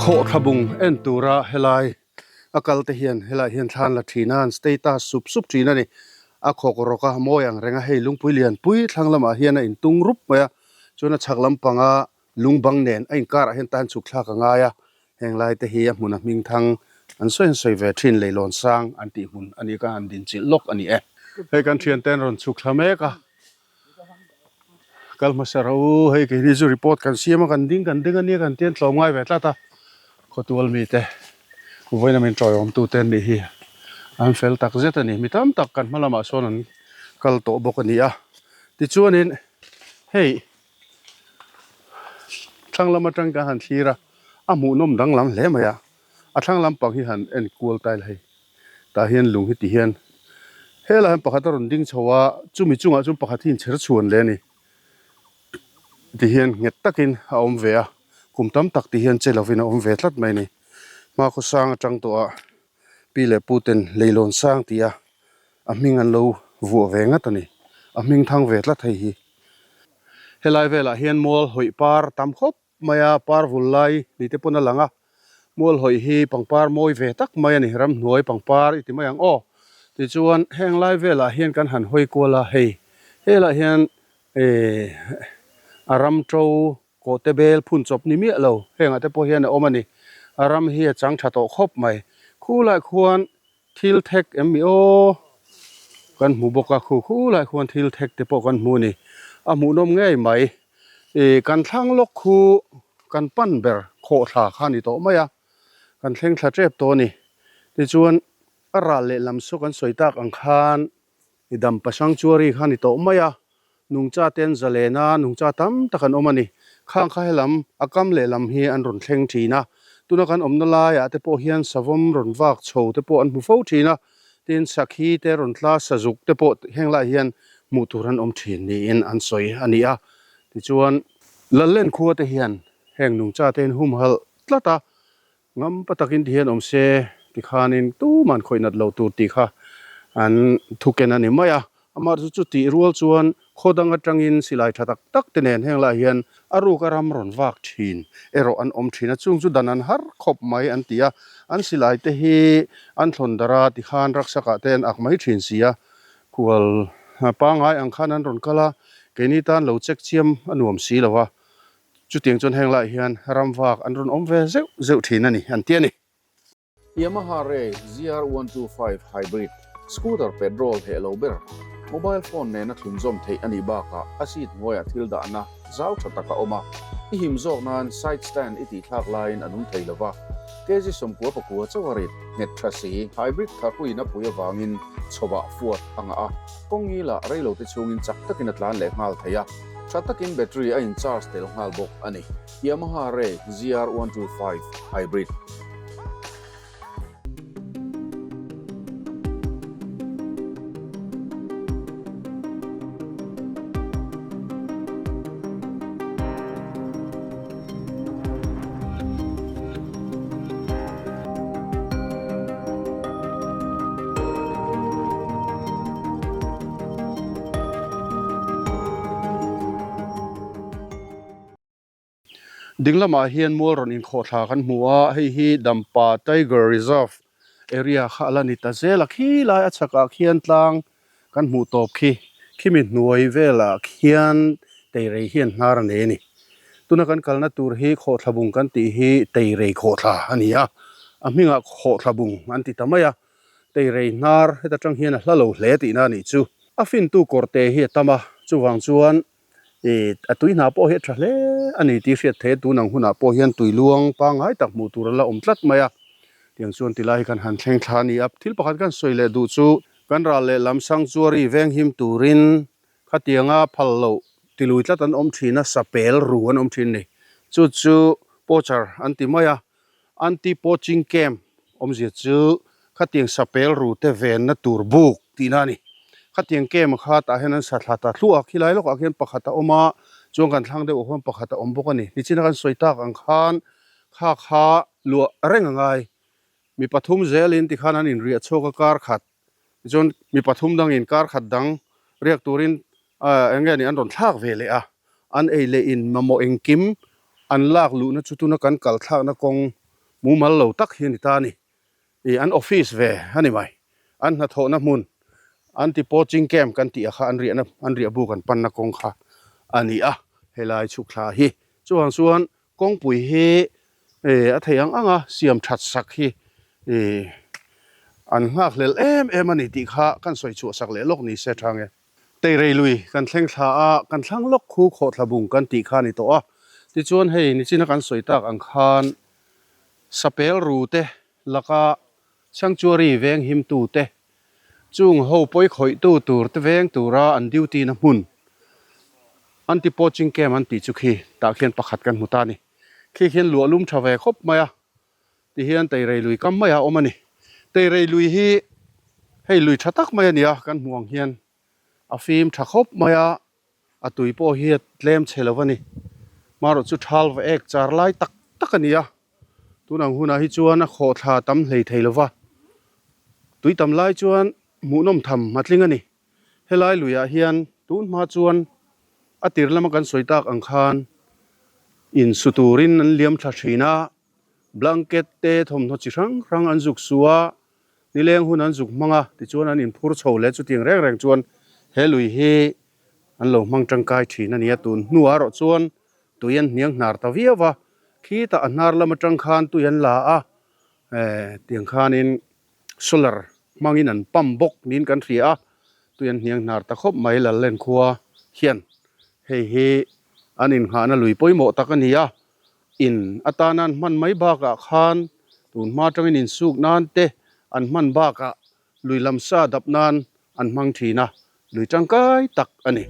Khawhthla bung en tura helai a kal te hian helai hian thlan la thin a an status sup sup thin a ni a khawk rawk a mawi ang reng a hei lungpui lian pui thlang lamah hian a intung rup mai a chuan a chhak lampanga lung bang nen a inkarah hian tan chhuk thlak a ngai a heng lai te hi a hmun a hming thang an sawi an sawi ve thin leilawn sang an tih hmun a ni ka han din chilh lawk a ni e. Hei kan thian te an rawn chhuk thla mek a kal hmasa ro hei keini chu report kan siam a kan ding kan ding a nia kan tian tlawm ngai ve tlat a khawtual mite vawiin a min tawiawm tute an nih hi an fel tak zet a ni mi tam tak kan hma lamah sawn an kal tawh bawk a ni a tichuanin hei thlang lam atang kan han thlir a a hmuhnawm danglam hle mai a a thlang lampang hi han en kual ta ila hei. Tah hian lung hi ti hian helaiah hian pakhat a rawn ding chho a, chumi chungah chuan pakhat hi inchher chhuan leh a ni. Ti hian nghet takin a awm ve a, kum tam tak ti hian che lovin a awm ve tlat mai a ni. Hma khawsang atang tawh a Pi leh Pu ten Leilawn Sang tia a hming an lo vuah ve ngat a ni. A hming thang ve tlat hei hi. Helai velah hian mual hawih par tam khawp mai a, par vul lai ni te pawn a lang a. Mual hawih hi pangpar mawi ve tak mai a ni, ramhnuai pangpar i ti mai ang aw. Tichuan heng lai velah hian kan han hawi kual a, hei helaiah hian eh a ram to Kawhte bel phun chawp ni miah lo, hengah te pawh hian a awm a ni. A ram hi a chang tha tawh khawp mai. Khulai khuan thil thek em mi aw kan hmu bawk a, khu khulai khuan thil thek te pawh kan hmu a ni. A hmuhnawm ngei mai. Ih kan thlang lawk khu kan pan ber khawhthla kha a ni tawh mai a, kan thleng thla tep tawh a ni. Tichuan a ral lehlam saw kan sawi tak ang khan I dam pasang chuari kha ni tawh mai a, nungcha te an zalen a, nungcha tam tak an awm a ni. Khang kha helam a kam lehlam hi an rawn thleng thin a, tuna kan awmna laiah te pawh hian savawm rawn vak chho te pawh an hmu fo thin a, tin sakhi te rawn tla sazuk te pawh heng laiah hian hmuh tur an awm thin niin an sawi a ni a. Tichuan Lallen khua te hian heng nungcha te hian humhalh tlat a, Ngam pa takin ti hian awm se tikhanin tuman khawih nat lo tur tih kha an thuken a ni mai a. Amah chu chutih rual chuan khaw dang atangin silai tha tak tak te nen heng laiah hian a ruk a ram rawn vak thin erawh an awm thin a, chung chu dan an har khawp mai an ti a. An silai te hi an thlawn darh a tikhan raksakah te an ak mai thin si a, khual pangngai ang khan an rawn kal a, keini tan lo check chiam a nuam si lo a. Chutiang chuan heng laiah hian ram vak an rawn awm ve zeuh zeuh thin a ni, an ti a ni. Yamaha Ray ZR125 Hybrid scooter petrol heh lo ber, mobile phone nena thlunzawm theih a nih bakah a seat hnuaiah thil dahna zau tha tak a awm a, i him zawk nan side stand i tihthlak laiin a nung thei lova, kg 99 chauh a rit nghet tha si. Hybrid tharhuin a pui avangin chhawah fuat a ngah a, kawng ngilah reilote chhungin chak takin a tlan leh nghal thei a. Tha takin battery a in charge tel nghal bawk a ni. Yamaha Ray ZR125 Hybrid. Ding lamah hian mual rawn inkhawhthla kan hmu a, hei hi Dampa Tiger Reserve area kha a la ni ta zel a, khi lai a chhakah khian tlang kan hmuh tawp khi, khimi hnuai velah khian teirei hian hnar a nei a ni. Tuna kan kalna tur hi khawhthla bung kan tih hi teirei khawhthla a ni a, a hmingah khawhthla bung an ti ta mai a. Teirei hnar heta tang hian a hla lo hle tihna a nih chu. A fintu kawrte hi a tam a, chuvang chuan ih a tui hna pawh hi a tha hle a ni tih hriat theih a, tun ang hunah pawh hian tui luang pangngai tak hmuh tur a la awm tlat mai a. Tiang chuan tilai hi kan han thleng thla a ni a, thil pakhat kan sawi leh duh chu kan ral leh lam sanctuary venghim turin khatianga phal loh tilui tlat an awm thin a, sapel ru an awm thin a ni. Chu chu poacher an ti mai a, Anti-poaching camp awmzia chu khatiang sapel ru te venna tur buk tihna a ni. Khatiang camp kha tah hian an sa thla ta thluah a, khilai lawkah khian pakhat a awm a, chuan kan thlang deuh ah khuan pakhat a awm bawk a ni. Nichina kan sawi tak ang khan kha kha luah reng a ngai. Mi pathum zelin tikhan an inriah chhuak a kar khat Tichuan mi pathum dangin kar khat dang riak turin eng nge ni an rawn thlak ve leh a, an ei leh in mamawh engkim an lak luhna chu tuna kan kal thlakna kawng mumal lo tak hi a ni ta a ni. Ih an office ve a ni mai, an hnathawhna hmun anti poaching camp kan tih ah kha an riahna an riahbu kan panna kawng kha a ni a, helai chhuk thla hi. Chuvang chuan Kawngpui hi a thei ang ang a siam that sak hi an nghakhlel em em a ni tih kha kan sawi chhuah sak leh lawk ni se tha nge. Teirei lui kan thleng thla a, kan thlang lawk khu khawhthla bung kan tih kha a ni tawh a. Tichuan hei nichina kan sawi tak ang khan sapel ru te laka sanctuary veng himtu te Chung ho pawi khawihtu tur te veng tura an duty na hmun anti poaching camp an tih chu khi tah khian pakhat kan hmu ta a ni. Khi khian luah lum tha ve khawp mai a, tihian Teirei lui kam maiah a awm a ni. Teirei lui hi hei lui tha tak mai a ni a, kan hmuh ang hian a fim tha khawp mai a, a tui pawh hi a tlem chhe lo a ni. Marawh chu thal va ek char lai tak tak a ni a, tunang hunah hi chuan a khawhthla tam hlei thei lo va. Tui tam lai chuan hmuhnawm tham a tling a ni. Helai luiah hian tun hma chuan a tir lama kan sawi tak ang khan insu turin an liam thla thin a, blanket te thawmhnaw chi hrang hrang an zuk su a, nileng hun an zuk hmang a, tichuan an inphur chho leh chutiang reng reng chuan he lui hi an lo hmang tangkai thin a ni a, tun hnuah erawh chuan tui an hniang hnar ta viau va, khitah a hnar lam atang khan tui an la a, tiang khanin solar hmangin an pump bawk niin kan hria a, tui an hniang hnar ta khawp mai Lallen khua hian hei hi an innghahna lui pawimawh tak a ni a, in atana an hman mai bakah khan tun hma atangin insuk nan te an hman bakah lui lam sa dap nan an hmang thin a, lui tangkai tak a ni.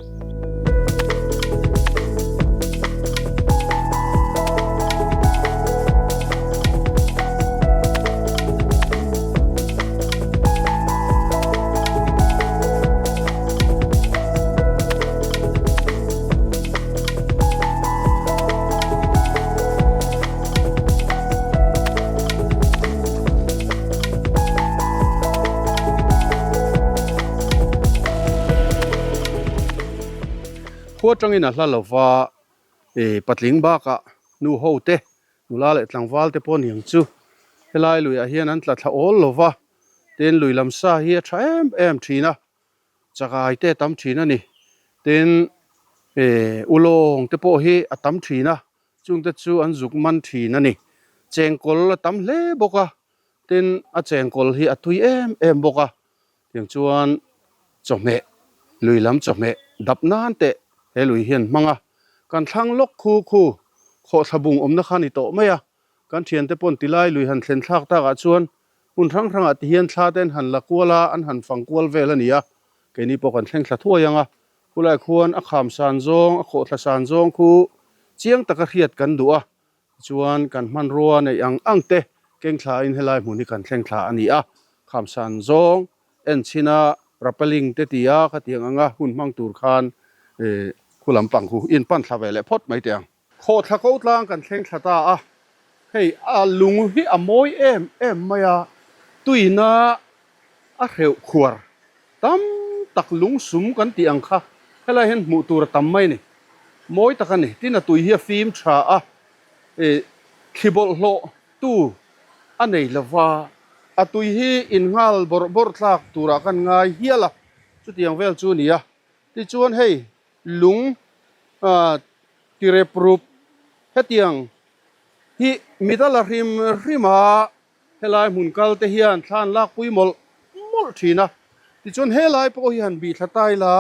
Khua tangin a hla lova ih patling bakah nu ho te nula leh tlangval te pawh niang chu helai luiah hian an tla thla awl lova tin lui lam sa hi a tha em em thin a. Chakai te a tam thin a ni. Tin, eh, ulawng te pawh hi a tam thin a, chungte chu an zuk man thin a ni. Chengkawl a tam hle bawk a, tin, a chengkawl hi a tui em em bawk a. Tiang chuan chawhmeh, lui lam chawhmeh dap nan teh he lui hian hmang a. Kan thlang lawk khu khu khawhthla bung awmna kha a ni tawh mai a. Kan thiante pawn tilai lui han thlen thlak takah chuan Hmun hrang hrangah ti hian thla te an han la kual a, an han fang kual vel a ni a, keini pawh kan thleng thla thuai ang a, khulai khuan a kham san zawng, a khawhthla san zawng khu chiang taka hriat kan duh a, tichuan kan hmanrua neih ang ang te keng thla in helai hmun hi kan thleng thla a ni a, kham san zawng en chhin a rappelling te ti a khatiang anga hun hmang tur khan khu lampang khu in pan thla ve leh phawt mai teh ang. Khawhthla ko tlang kan thleng thla ta a, hei a lung hi a mawi em em mai a, tuina a hreuh khuar tam tak lung sum kan tih ang kha helai hian hmuh tur a tam mai a ni, mawi tak a ni, tin a tui hi a fim tha a, ih thli bawlhhlawh tu a nei lova, a tui hi innghal bawrh bawrh thlak turah kan ngai hial a, chutiang vel chu a ni a, tichuan hei lung tirep rup hetiang hi mit a la hrim hrim a, helai hmun kal te hian thla an lakpui mawlh mawlh thin a, tichuan helai pawh hi han bih thla ta ila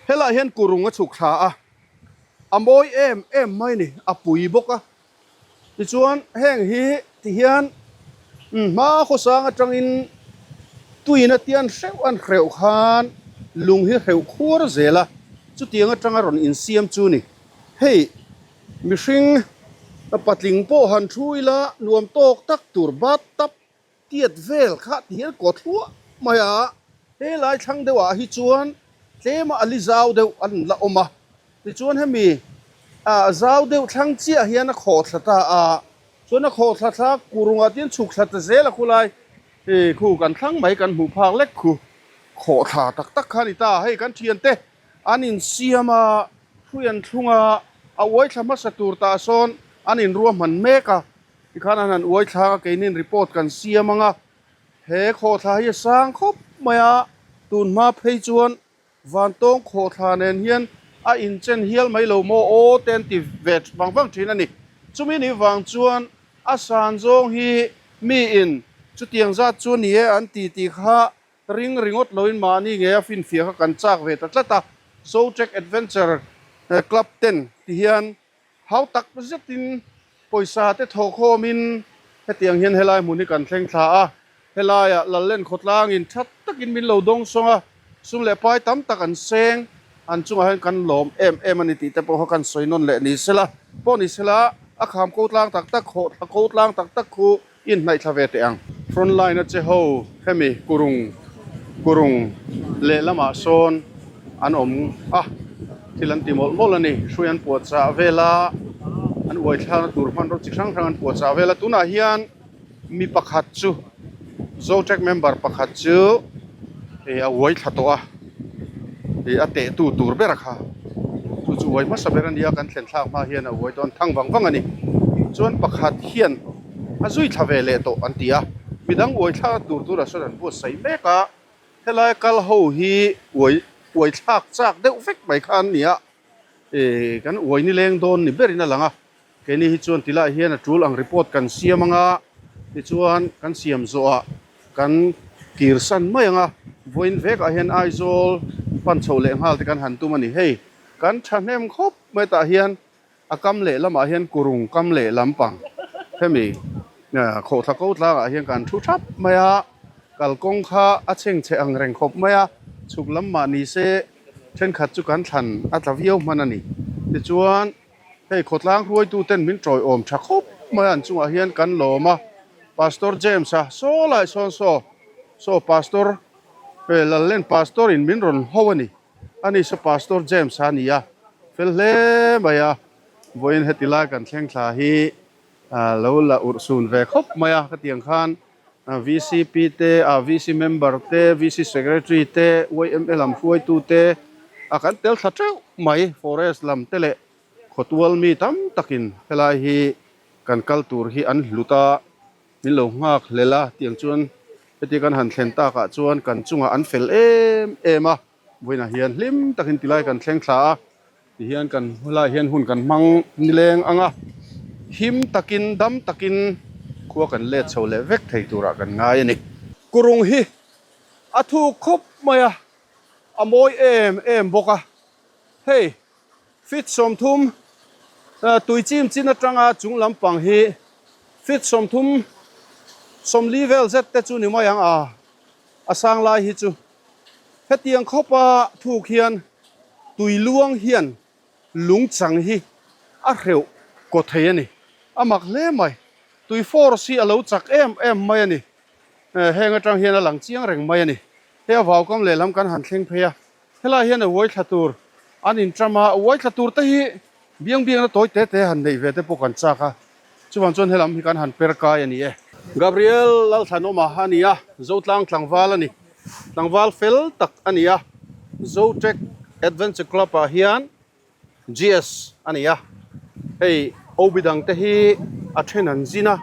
helaiah hian kurung a chhuk thla a, a mawi em em mai a ni, a pui bawk a. Tichuan heng hi ti hian hma khawsang atangin tuin a tian hreuh an hreuh khan lung hi hreuh khuar zel a, chutiang atanga rawn insiam chu ni. Hei mihring patling pawh han thu ila nuam tawk tak tur bathtub Tiat vel kha ti hian kawt hluah mai a, helai thlang deuh ah hi chuan tlema a li zau deuh an la awm a, tichuan hemi ah zau deuh thlang chiah hian a khawh thla ta a, chuan a khawh thla thla kurungah te hian chhuk thla ta zel a khulai ih khu kan thlang mai kan hmuh phak lek khu khawh thla tak tak kha a ni ta, hei kan thiante an insiam a, hrui an thlung a, a uai thla hmasa tur tah sawn an inruahman mek a. Tikhan an han uai thlak a, keinin report kan siam ang a, he khawhthla hi a sang khawp mai a, tun hma phei chuan Vantawng khawhthla nen hian a inchen hial mai lo maw aw te an ti ve vang vang thin a ni. Chumi ni vang chuan a san zawng hi miin chutiang zat chu a ni e an ti tih kha ring ringawt loin mahni nge a finfiah kha kan chak ve ta tlat a, Zotrek Adventure Club ten ti hian Hau tak zetin pawisa te thawhkhawmin hetiang hian helai hmun hi kan thleng thla a, helaiah Lallen khawtlangin tha takin min lo dawng sawng a, sum leh pai tam tak an seng, an chungah hian kan lawm em em a ni tih te pawh kha kan sawi nawn leh ni sela, pawh ni sela a kham ko tlang tak tak, khawh thla ko tlang tak tak khu inhnaih thla ve teh ang. Front line a che ho hemi kurung kurung lehlamah sawn an awm a, thil an ti mawlh mawlh a ni. Hrui an puah chah vel a, an uai thlakna tur hmanraw chi hrang hrang an puah chah vel a. Tunah hian mi pakhat chu Zotrek member pakhat chu ih a uai thla tawh a, ih a teh tu tur ber a kha chu chu uai hmasa ber a nia kan thlen thlak hma hian a uai dawn thang vang vang a ni. Chuan pakhat hian a zui thla ve leh tawh an ti a, midang uai thla tur tur ah sawn an buatsaih mek a, helai kal ho hi uai uai thlak chak deuh vek mai kha an ni a, ih kan uai nileng dawn ni berin a lang a. Keini hi chuan tilai hian a tul ang report kan siam anga tichuan kan siam zawhah kan kir san mai anga vawiin vekah hian Aizawl pan chho leh nghal te kan han tum a ni. Hei kan thahnem khawp mai tah hian a kam leh lamah hian kurung kam leh lampang hemi khawhthla ko tlangah hian kan thu thap mai a, kalkawng kha a chhengchhe ang reng khawp mai a, chhuk lam mah ni se thenkhat chu kan thlan a tla viau hman a ni. Tichuan. Hei khawtlang hruaituten min tawiawm tha khawp mai a, an chungah hian kan lawm a, Pastor James a saw lai sawn saw saw Pastor he Lallen Pastor in min rawn ho a ni, ani saw Pastor James a ni a, fel hle mai a, vawiin heti lai kan thleng thla hi lo la urh sun ve khawp mai a, khatiang khan VCP te, VC member te, VC secretary te, YMA lam hruaitu te a kan tel thla teuh mai, forest lam te leh khawtual mi tam takin helai hi kan kal tur hi an hlut a, min lo nghak hlel a, tiang chuan heti kan han thlen takah chuan kan chungah an fel em em a, vawiinah hian hlim takin tilai kan thleng thla a. Tihian kan helaiah hian hun kan hmang nileng ang a, him takin dam takin khua kan let chho leh vek thei turah kan ngai a ni. Kurung hi a thuk khawp mai a, a mawi em em bawk a. Hei feet 30 tui chim chin atanga chung lampang hi feet 30 40 vel zet te chu ni mai ang a, a sang lai hi chu hetiang khawpa thuk hian Tui luang hian lung chang hi a hreuh kaw thei a ni. A mak hle mai. Tui force hi a lo chak em em mai a ni. Heng atang hian a lang chiang reng mai a ni. Hei a vaukam lehlam kan han thleng phei a. Helai hian a uai thla tur an inṭam a, uai thla tur te hi biang biangna tawi te te han neih ve te pawh kan chak a. Chuvang chuan helam hi kan han per kai a ni e. Gabriel Lalthlanawma a ni a, Zotlang tlangval a ni. Tlangval fel tak a ni a, Zotrek Adventure Club ah hian GS a ni a. Hei OB dang te hi a then an zin a,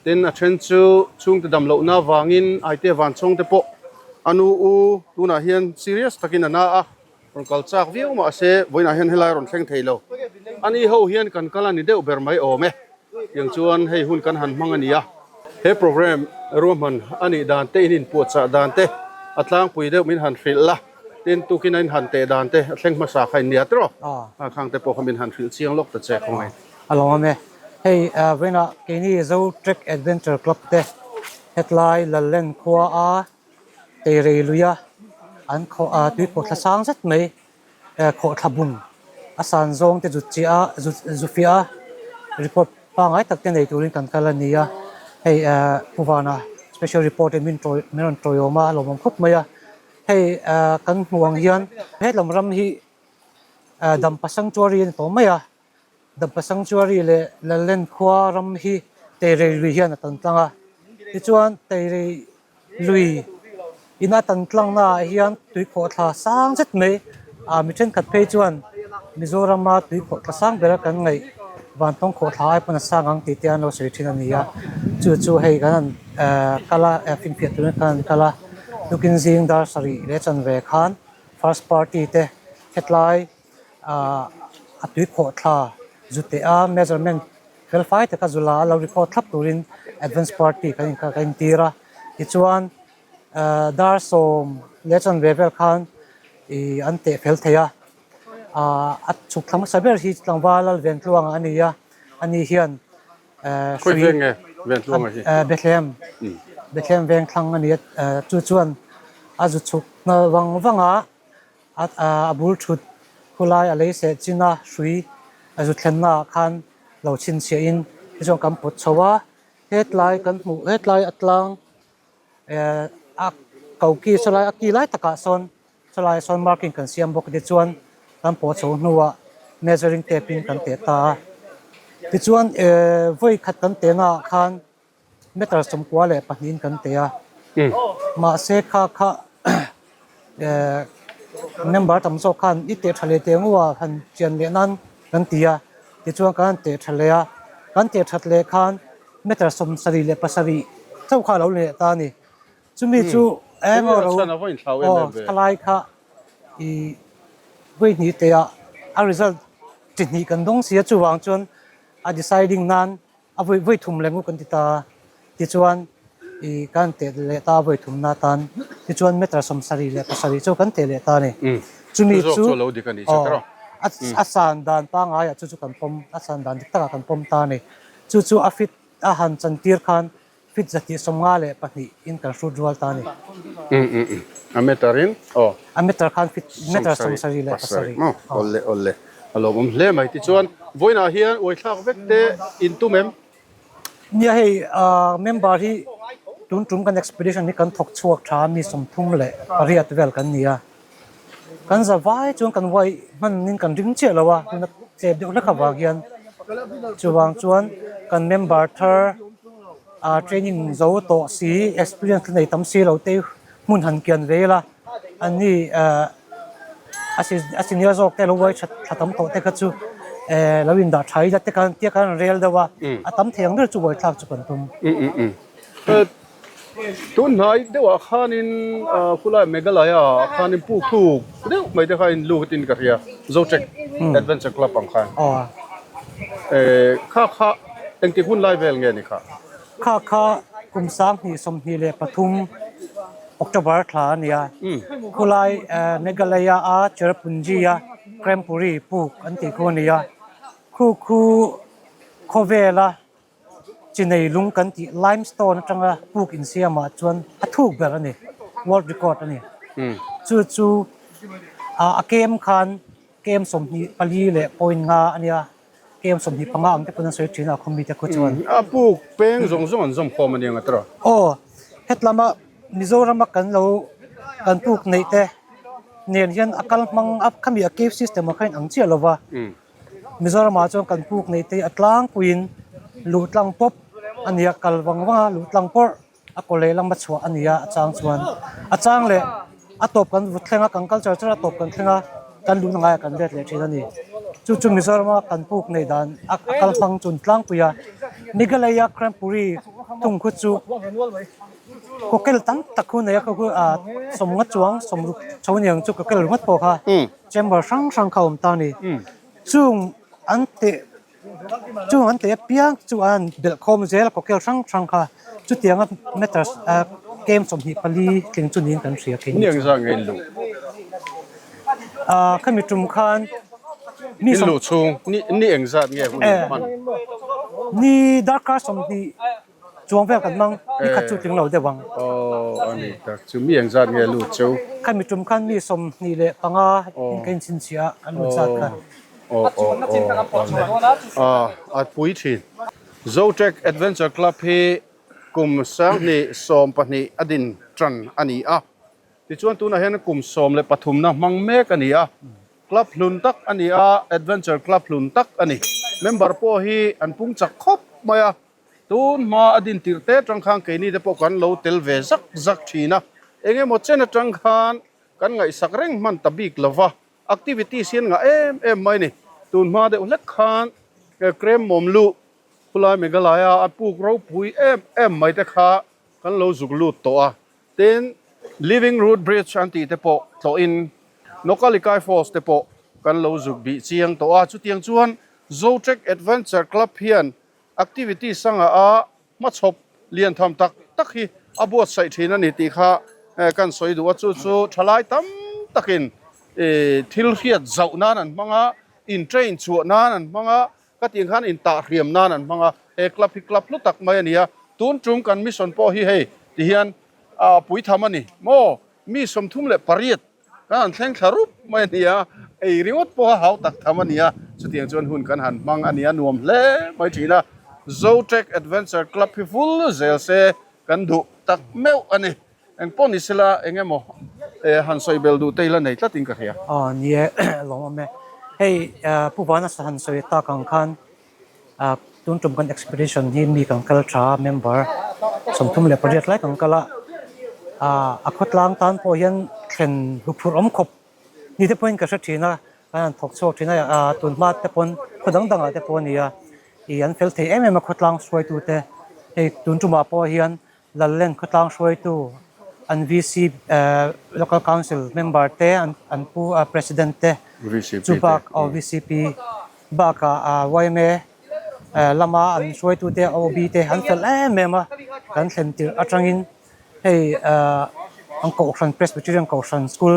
tin a then chu chhungte dam lohna avangin Aite Vanchhawng te pawh a nu u tunah hian serious takin a na a. Rawn kal chak viau mah se vawiinah hian helai a rawn thleng thei lo. A ni ho hian kan kal a ni deuh ber mai awm e. Tiang chuan hei hun kan han hmang a ni a. He program ruahman a nih dan te, in inpuahchah dan te, a tlangpui deuh min han hrilh la, tin tukin a in han teh dan te a thleng hmasa kha in nia tiraw? A khang te pawh kha min han hrilh chiang lawk ta che khawngaih. A lawm e. Hei vawiinah keini Zo Trek Adventure Club te hetlai Lallen khua a Teirei luia an khawh a tui khawh thla sang zet mai khawh thla bung a san zawng te zut chiah a zut zu fiah a report pangngai tak te nei turin kan kal a ni a hei eh Pu Vana special report in min tawi min rawn tawiawm a a lawmawm khawp mai a hei eh kan hmuh ang hian hetlam ram hi eh Dampa Sanctuary a ni tawh mai a. Dampa Sanctuary leh Lallen khua ram hi Teirei lui hian a tan tlang a. Tichuan Teirei lui in a tan tlangna ah hian tuikhawhthla sang zet mai ah mi thenkhat phei chuan Mizorama tuikhawhthla sang bera kan ngaih Vantawng khawhthla ai pawn a sang ang tih te an lo sawi thin a ni a. Chu chu hei kan han kal a finfiah turin kan han kal a. Tukin zing dar sarih leh chanve khan first party te hetlai a tui khawh thla zu teh a measurement fel fai taka zu la a lo record thlap turin advance party kan in kan intir a tichuan dar 10 leh chanve vel khan ih an teh fel thei a a chhuk thla hmasa ber hi tlangval Lalventluanga a ni a ani hian Khawi veng nge Ventluanga hi? Bethlehem Bethlehem veng thlang a ni a chu chuan a zu chhuk nghal vang vang a. A bul thut khulai a lei seh chin a hrui a zu thlenna ah khan lo chhinchhiah in tichuan kan pawt chho a hetlai kan hmuh hetlai a tlang eh a koki sawlai a ki lai takah sawn sawlai sawn marking kan siam bawk tichuan kan pawh chho hnuah measuring tape in kan teh ta a tichuan eh vawi khat kan tehna ah khan. meter 92 in kan teh a. Mahse kha kha member tam zawk khan i teh tha leh teh ngawh a han chian leh nan kan ti a, tichuan kan han teh tha leh a, kan teh that leh khan meter 77 chauh kha a lo leh ta a ni. Chumi chu eng emaw ro aw thalai kha i vawi hnih teh ah a result chi hnih kan dawng si a, chuvang chuan a deciding nan A vawi vawi thum leh nguk an ti ta a, tichuan i kan teh leh ta a vawi thumna atan tichuan meter 77 chu kan teh leh ta a ni. Chumi chu aw a san dan pangaiah chu chu kan pawm a san dan dik takah kan pawm ta a ni. Chu chu a fit a han chantir khan fit 152 in kan hrut rual ta a ni. A meter in aw. A meter khan fit meter 77. Maw awle awle. A lawmawm hle mai. Tichuan, vawiinah hian uaithlak vek te in tum em? Nia hei, member hi tun tum kan expedition hi kan thawk chhuak tha a, mi 38 vel kan ni a. Kan za vai chuan kan uai hmanin kan ring chiah lo a, tuna tlep deuh hlek avang hian. Chuvang chuan kan member thar training zo tawh si, experience la nei tam si lo te hmun han kian ve ila. An ni a senior zawk te lo uai tha tha tam tawh te kha chu lo in dah tha ila te khan tia khan an rel deuh a, a tam thei ang ber chu uai thlak chu kan tum. Tun hnai deuhah khanin khulai Meghalaya ah khanin puk thuk deuh mai te kha in lut in ka hria Zotrek Adventure Club ang khan. Kha kha engtik hun lai vel nge ni kha? Kha kha kum 2023 October thla a ni a, khulai Meghalaya a Cherrapunji a Krempuri puk an tih khu a ni a, khu khu khawvela chi nei lung kan tih limestone atanga puk insiamah chuan a thuk ber a ni, world record a ni. Chu chu a kem khan kem 24 leh point nga a nia. Kem 25 ang te pawn an sawi thin a khaw mite khu chuan. A puk peng zawng zawng an zawm khawm a nia ngatura. Aw, hetlama Mizorama kan lo kan puk neih te nen hian a kal hmang a khami a cave system ah khan ang chiah lova. Mizoramah chuan kan puk neih te a tlangpuiin luh tlang pawp a nia kal vang vang a luh tlang pawrh. A kaw leh lama chhuah a ni a, a chang chuan a chang leh a tawp kan vut thleng a, kan kal char char a tawp kan thleng a, kan luhna ngaiah kan let leh thin a ni. Chu chu Mizorama kan puk neih dan a kal hmang chun tlangpui a, Meghalaya Cranpuri thung khu chu kawkel tam tak khu nei a, khaw khu ah sawmnga chuang sawmruk chho niang chu kawkel ringawt pawh kha chamber hrang hrang kha a awm ta a ni. Chung an teh Chung an teh apiang chu an belh khawm zel a kawkel hrang hrang kha chutianga meters kem 24 tling chu niin kan hria kei ni chu. Ah khami tum khan mi sawm luh chhung ni engzat nge hun hman ni darkar 20 chuang vel kan hmang ni khat chu tling lo deuh ang. Aw a ni tak chu mi engzat nge lut cheu? Khami tum khan mi 25 in ka inchhinchhiah a kan lut zat kha. Aw aw aw aw a pui thin. Zotrek Adventure Club hi kum 2012 a din tan a ni a, tichuan tunah hian kum 13 na hmang mek a ni a. Club hlun tak a ni a, Adventure Club hlun tak a ni. Member pawh hi an pung chak khawp mai a. Tun hma a din tirh te atang khan keini te pawh kan lo tel ve zak zak thin a, eng emaw chen atang khan kan ngaihsak reng hman ta bik lo va, activities hian ngah em em mai ni. Tun hma deuh hlek khan Krem Mawmluh khulai Meghalaya a puk ropui em em mai te kha kan lo zuk lut tawh a, tin Living Root Bridge an tih te pawh tlawhin Nokalikai Falls te pawh kan lo zuk bih chiang tawh a, chutiang chuan Zotrek Adventure Club hian Activity sanga a hmachhawp lian tham tak tak hi a buatsaih thin a ni tih kha kan sawi duh a, chu chu thalai tam takin thil hriat zauh nan an hmang a, in train chhuah nan an hmang a, ka tih ang khan in tah hriam nan an hmang a, he club hi club hlu tak mai a ni a, tun tum kan mission pawh hi hei ti hian pui tham a ni maw, mi 38 Kan han thleng thla rup mai a ni a, ei ringawt pawha hau tak tham a ni a, chutiang chuan hun kan han hmang a ni a, nuam hle mai thin a, Zotrek Adventure Club hi vul zel se kan duh tak meuh a ni. Eng pawh ni sela eng emaw han sawi bel duh te ila nei tlatin ka hria. Aw ni e, lawm awm e. Hei Pu Vana han sawi tak ang khan tun tum kan expedition hi mi kan kal tha a, member. 38 lai kan kal a, a khawtlang tan pawh hian thlen huphurh awm khawp ni te pawhin ka hre thin a, kan han thawk chhuak thin a, tun hma te pawn khaw dang dangah te pawh a ni a, ih an fel thei em em a khawtlang hruaitute hei tun tumah pawh hian Lallen khawtlang hruaitu an VC Local Council member te an pu President te chu bak aw VCP bakah yma lama an hruaitu te OB te an fel em em a kan thlen tirh atangin hei an kohhran Presbyterian kohhran school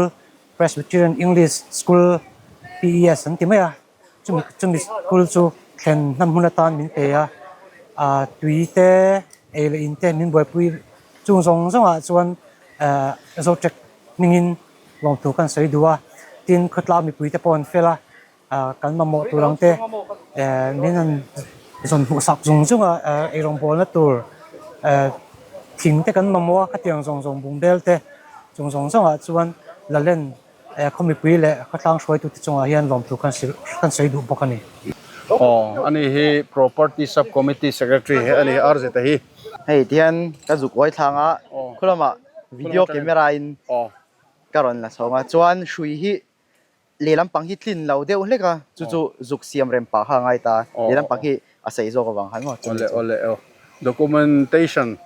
Presbyterian English School PES an ti mai a. Chumi chumi school chu thlen hnam hun atan min pe a, ah tui te ei leh in te min buaipui chung zawng zawngah chuan eh Zotrek hmingin lawmthu kan sawi duh a, tin khawtlang mipui te pawh an fel a, ah kan mamawh tur ang te eh min han zawn hmuh sak zung zung a, eh eirawngbawlna tur eh thing te kan mamawh a khatiang zawng zawng bungbel te chung zawng zawngah chuan Lalen Khaw mipui leh khawtlang hruaitute chungah hian lawmthu kan kan sawi duh bawk a ni. Aw, ani hi Property Sub Committee Secretary hi a ni, RZ a hi. Hei tihian ka zuk uai thlang a, khulamah video camera in ka rawn la chhawng a, chuan hrui hi lehlam pang hi tlin lo deuh hlek a, chu chu zuk siam rem pah kha a ngai ta, lehlam pang hi a sei zawk avang khan maw chumi chu. Awle awle aw, documentation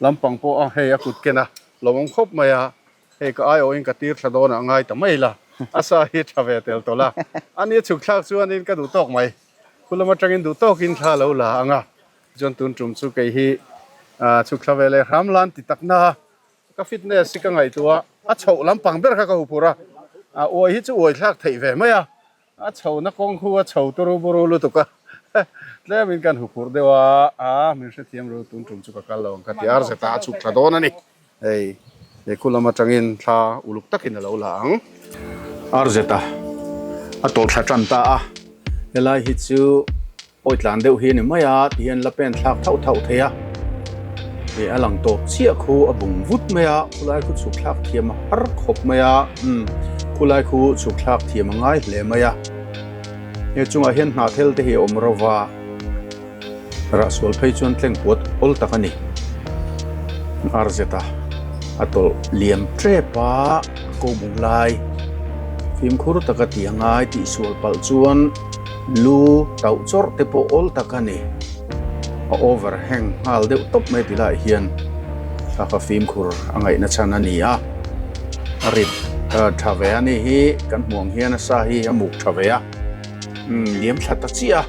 lampang pawh a hei a kut ken a, lawmawm khawp mai a. Hei ka aiawhin ka tir thla dawnah ngai ta mai la, a sa hi tha ve tel tawlh a, a ni a chhuk thlak chuanin ka duh tawk mai. Khu lam atangin duh tawkin thla lo la ang a, chuan tun tum chu kei hi chhuk thla ve leh hram lan ti tak na a, ka fitness hi ka ngaihtuah a, a chhoh lampang ber kha ka huphurh a, a uai hi chu uai thlak theih ve mai a, A chhohna kawng khu a chho turu buru lutuk a, tlemin kan huphurh deuh a, a min hrethiam ru tun tum chu ka kal lo ang ka ti a, rzeta a chhuk thla dawn a ni. Hei he khu lam atangin thla uluk takin a lo la ang. Rzeta a tawlh thla tan ta a, helai hi chu Awi tlan deuh hi a ni mai a ti hian la pen thlak thauh thauh thei a, ih a lang tawp chiah khu a bung vut mai a, khulai khu chhuk thlak thiam a har khawp mai a, umm khulai khu chhuk thlak thiam a ngai hle mai a, he chungah hian hnahthel te hi a awm ro va, rah sual phei chuan tleng puat awl tak a ni, ar zet a a tawlh liam tep a, a ko bung lai fimkhur taka ti a ngai tih sual palh chuan. Lu tauh chawrh te pawh awl tak a ni. A overhang nghal deuh tawp mai ti laiah hian thla kha fimkhur a ngaihna chhan a ni a. A rit tha ve a ni hi kan hmuh ang hian a sa hi a muk tha ve a. Umm liam thla ta chiah a.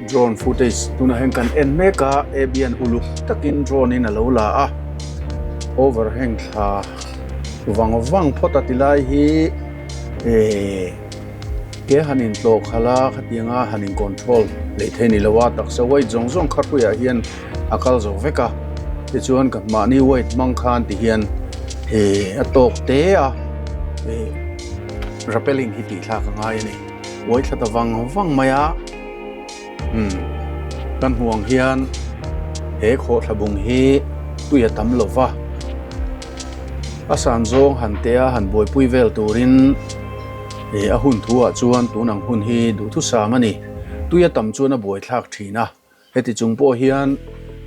Drone footage tunah hian kan en mek a, Abian uluk takin drone in a lo la a. Overhang thla vang vang phawt a ti lai hi ehh. Ke han intlawh khalh a, khatianga han in control leh thei ni lo a, taksa weight zawng zawng kha hruiah hian a kal zo vek a, tichuan ka mahni weight hmang khan ti hian eh a tawk te a, eh rappelling hi tih thlak a ngai a ni, uai thla ta vang vang mai a, umm kan hmuh ang hian he khawhthla bung hi tui a tam lo va. A san zawng han teh a han buaipui vel turin ih a hun thu ah chuan tun ang hun hi duhthusam a ni. Tui a tam chuan a buaithlak thin a, heti chung pawh hian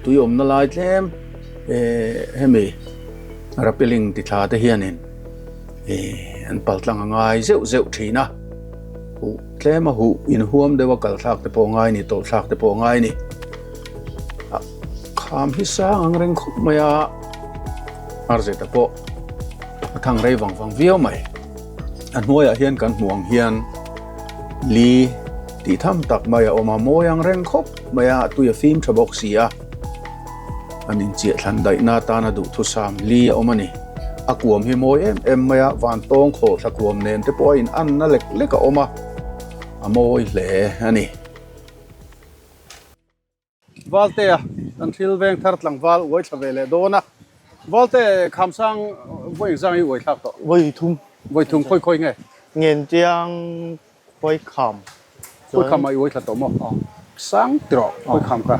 tui awmna lai tlem eh hemi rappelling ti thla te hianin ih an paltlang a ngai zeuh zeuh thin a, huh tlem a huh inhuam deuh a kalthlak te pawh a ngai a ni tawlhthlak te pawh a ngai a ni. Kham hi sang ang reng khawp mai a. Arzeta pawh a thang rei vang vang viau mai. A hnuaiah hian kan hmuh ang hian li tih tham tak mai a awm a, mawi ang reng khawp mai a, tui a fim tha bawk si a. An inchiah thlan daihna atana duhthusam li a awm a ni. A kuam hi mawi em em mai a, vantawng khawhthla kuam nen te pawh a in anna lek lek a awm a, a mawi hle a ni. Valtea kan thil veng thar tlangval uai thla ve leh dawn a. Valte Khamsang vawi engzang hi uai thlak tawh? Vawi thum. Vawi thum khawi khawi nge? Ngentiang khawi kham. Khawi kham ah i uai thla tawh maw? Aw. Sang ti rawh khawi kham kha.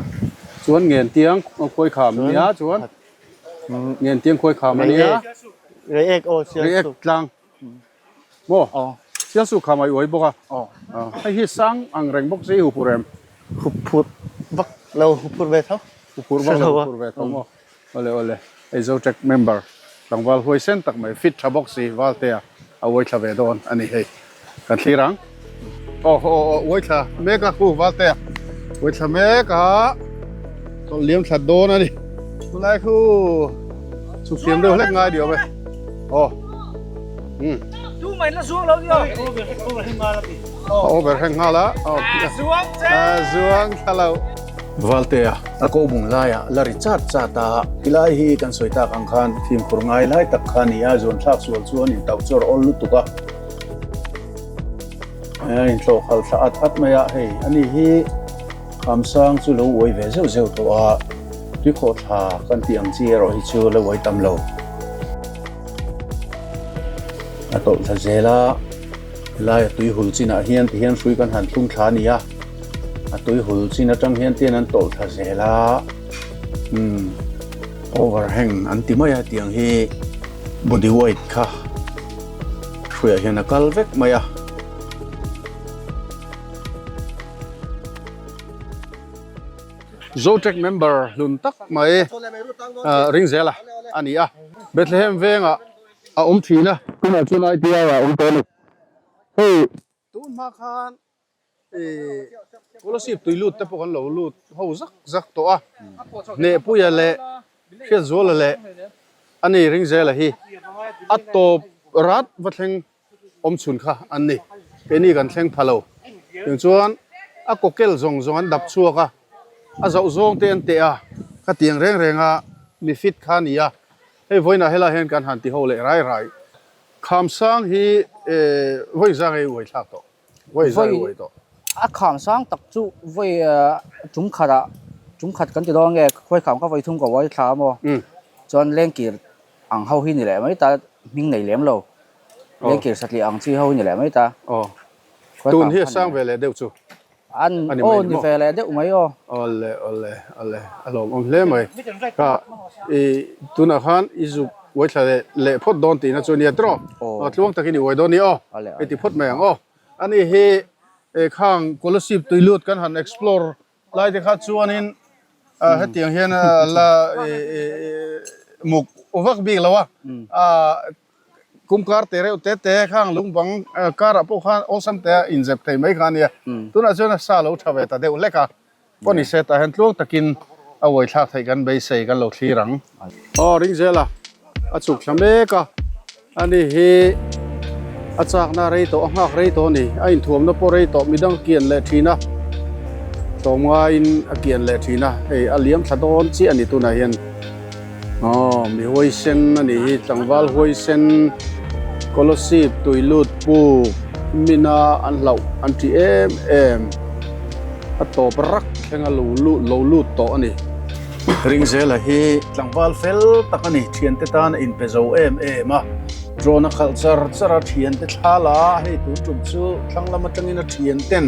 Chuan Ngentiang khawi kham nia chuan Ngentiang khawi kham ania. Reiek aw Sialsuk. Reiek tlang. Maw? Aw. Sialsuk kha mai uai bawk a. Aw. Hei hi sang ang reng bawk se i huphurh em? Huphurh vak lo, huphurh ve tho. Huphurh vak lo, huphurh ve tho maw? Awle awle, hei Zotrack member tlangval huaisen tak mai, fit tha bawk si, Valtea a uai thla ve dawn a ni hei. Kan thlir ang. Aw aw aw uai thla mek a khu Valtea uai thla mek a, tawlh liam thla dawn a ni. Tunlai khu chhuk thiam deuh hlek ngai diau e. Aw. Um. Tu mai la zuang lo nia. Over heng nghal a. Zuang che. Zuang thla lo. Valtea, a ko bung laiah la ri chat chat a, tilai hi kan sawi tak ang khan fimkhur ngai lai tak kha ni a, zuan thlak sual chuan intauh chawr awl lutuk a, a intlawh khal thla at at mai a, hei ani hi Khamsang chu lo uai ve zeuh zeuh tawh a, tuikhawh thla kan tih ang chi erawh hi chu la uai tam lo. A tawlh thla zel a, helaia tui hul chinah hian tihian hrui kan han thlung thla a ni a. A tui hul chin atang hian tian an tawlh thla zel a, umm overhang an ti mai a tiang hi body weight kha hruiah hian a kal vek mai a. Zotrek member hlun tak mai Ringzela a ni a, Bethlehem vengah a awm thin a. Tunah chuan ITI ah a awm tawh a ni. Hei tun hma khan Kolasib tui lut te pawh kan lo lut ho zak zak tawh a, Hnehpuia leh Hriatzuala leh ani Ringzela hi a tawp rat va thleng awm chhun kha an ni. Keini kan thleng pha lo. Tiang chuan a kawkel zawng zawng an dap chhuak a, a zauh zawng te an teh a, khatiang reng reng a mi fit kha a ni a. Hei vawiinah helai hian kan han ti ho leh rai rai. Khamsang hi vawi zang ei uai thlak tawh. Vawi zang ei uai tawh. A khamsang tak chu vawi tum khatah tum khat kan ti dawn nge khawi kham kha vawi thum ka uai thla maw? Chuan lengkir ang ho hi ni leh mai ta hming nei lem lo. Lengkir satliah ang chi ho hi ni leh mai ta. Tun hi a sang ve leh deuh chu. An aw ni ve leh deuh mai aw. Awle awle awle a lawmawm hle mai. Kha i tunah khan i zuk uai thla leh leh phawt dawn tihna chu ania tiraw? Aw tluang takin i uai dawn ni aw. Hei ti phawt mai ang aw. Ani hi khang Kolasib tuilut kan han explore lai te kha chuanin hetiang hian la muk vak bik lo a. Kum kar te reuh te te khang lungbang karah pawh khan awlsam te a inzep thei mai kha a nia. Tunah chuan a sa lo tha ve ta deuh hlek a. Paw ni se tah hian tluang takin a uai thlak theih kan beisei kan lo thlir ang. Aw Ringzela a chhuk thla mek a, ani hi a chakna rei tawh a nghak rei tawh a ni. A inthuamna pawh rei tawh midang a kian leh thin a, tlawmngaiin a kian leh thin a, hei a liam thla dawn chiah a ni tunah hian. Aw mi huaisen a nih hi tlangval huaisen Kolasib tui lut puk mina an hlauh an ṭih em em a tawp rak thleng a lo lut lo lut tawh a ni. Ringzela hi tlangval fel tak a ni thiante tan a inpe zo em em a drone a khalh char char a thiante thla la a hei tun tum chu thlang lam atangin a thianten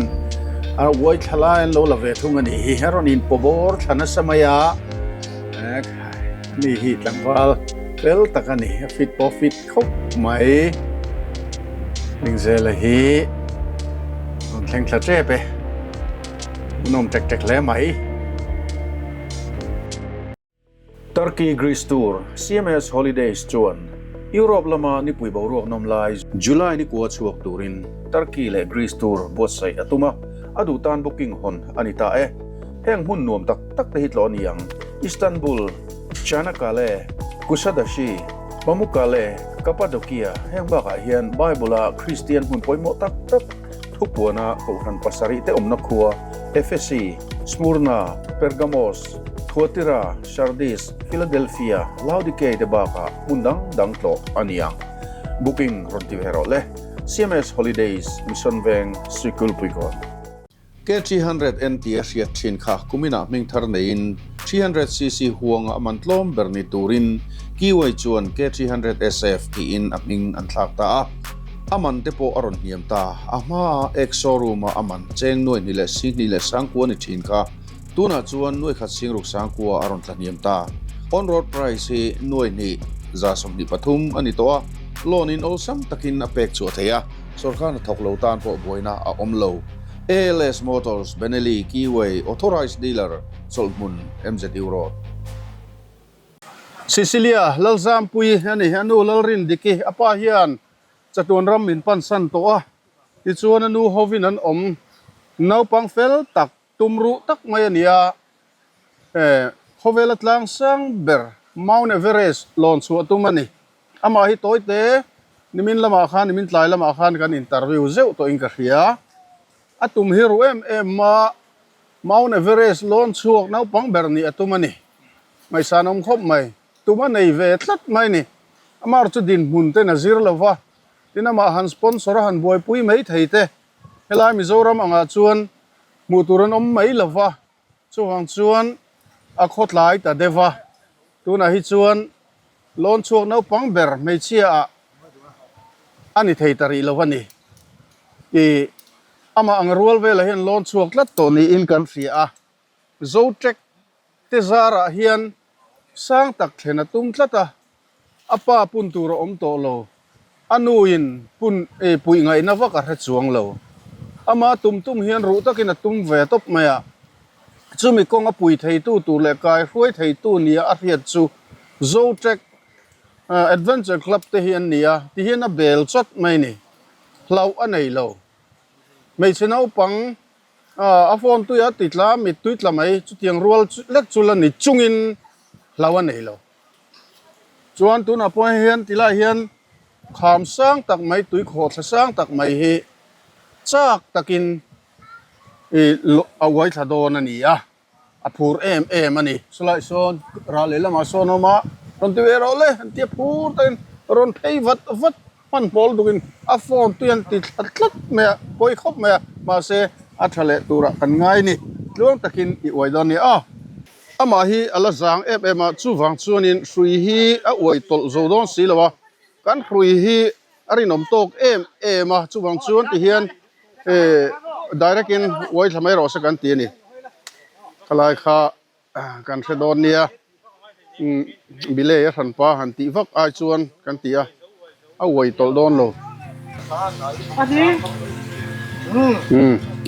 a uai thla lai an lo la ve thung a nih hi a rawn inpaw bawr thla nasa mai a. Mi hi tlangval fel tak a ni, a fit pawh fit khawp mai. Ringzela hi rawn thleng thla tep e, hmuhnawm tek tek hle mai. Turkey Greece Tour, CMS Holidays chuan Europe lama nipui boruak nawm lai July ni kua chhuak turin Turkey leh Greece Tour buatsaih a tum a, a duh tan booking hawn a ni ta e. Heng hmun nuam tak tak te hi tlawh a ni ang, Istanbul, Çanakkale, Kusadasi, Pamukkale, Cappadocia heng bakah hian Bible-a Kristian hmun pawimawh tak tak thupuana kohhran pasarih te awmna khua Efesi, Smurna, Pergamos, Thuatira, Sardis, Philadelphia, Laodikei te bakah hmun dang dang tlawh a ni ang. Booking rawn ti ve rawh le. CMS Holidays, Mission Veng, Suikulpuikawn. K300N tia hriat thin kha kuminah hming thar neiin 300cc huanga a man tlawm ber ni turin Kiwai chuan K300SF tiin a hming an thlak ta a. A man te pawh a rawn hniam ta. A hmaa ex-showroom-a a man cheng nuai hnih leh si hnih leh sangkua ni thin kha tunah chuan nuai khat singruk sangkua a rawn tla hniam ta. On-road price hi nuai hnih 123 a ni tawh a, loan-in awlsam takin a pek chhuah thei a. Sorkar hnathawk lo tan pawh buaina a awm lo. ALS Motors, Benelli, Keyway, Authorised Dealer, Chawlhhmun, MZU Road. Cecilia Lalzampuii a ni. A nu Lalrindiki a pa hian chatuan ram min pansan tawh a, tichuan a nu hovin an awm. Naupang fel tak, tum ruh tak mai a ni a, khawvela tlang sang ber Mount Everest lawn chhuah tum a ni. Amah hi tawi te, nimin lamah khan, nimin tlai lamah khan kan interview zeuh tawhin ka hria. A tum hi ruh em em a, Mount Everest lawn chhuak naupang ber nih a tum a ni. Ngaihsan awm khawp mai. Tum a nei ve tlat mai ni. Amah chu dinhmun ten a zir lo va, tin amah han sponsor a han buaipui mai thei te. Helai Mizoram angah chuan hmuh tur an awm mai lo va, chuvang chuan a khawtlai ta deuh va. Tunah hi chuan lawn chhuak naupang ber hmeichhia ah a ni thei ta rih lo a ni. Ih amah ang rual velah hian lawn chhuak tlat tawh niin kan hria a. Zotrek te zarah hian sang tak thlen a tum tlat a, a pa pun tur a awm tawh lo, a nuin pun eh puih ngaihna vak a hre chuang lo. Ama tum tum hian ruh takin a tum ve tawp mai a, chumi kawng a pui theitu tur leh kai hruai theitu nia a hriat chu Zotrek Adventure Club te hi an ni a, tihian a bel chawt mai ni, hlauh a nei lo. Hmeichhe naupang A phone tui a ti tla, mit tui tla mai, chutiang rual lek chu la ni chungin hlo a nei lo. Chuan tunah pawh hian ti lai hian kham sang tak mai, tui khawh thla sang tak mai hi chak takin a uai thla dawn a ni a. A phur em em a ni. Chulai sawn ral leh lamah sawn a awm a, rawn ti ve rawh le an ti a, phur takin rawn phei vat vat hmanhmawh lutukin a phone tui an ti thla tlat mai a, pawi khawp mai a, mahse a tha leh turah kan ngai a ni. Tluang takin i uai dawn a ni a, amah hi a la zang em em a, chuvang chuanin hrui hi a uai tawlh zo dawn si lo a, kan hrui hi a rinawm tawk em em a, chuvang chuan tihian Direct in uai thla mai rawh se kan ti a ni. Khalai kha kan hre dawn nia. Bilei a hranpa han tih vak ai chuan kan ti a, a uai tawlh dawn lo.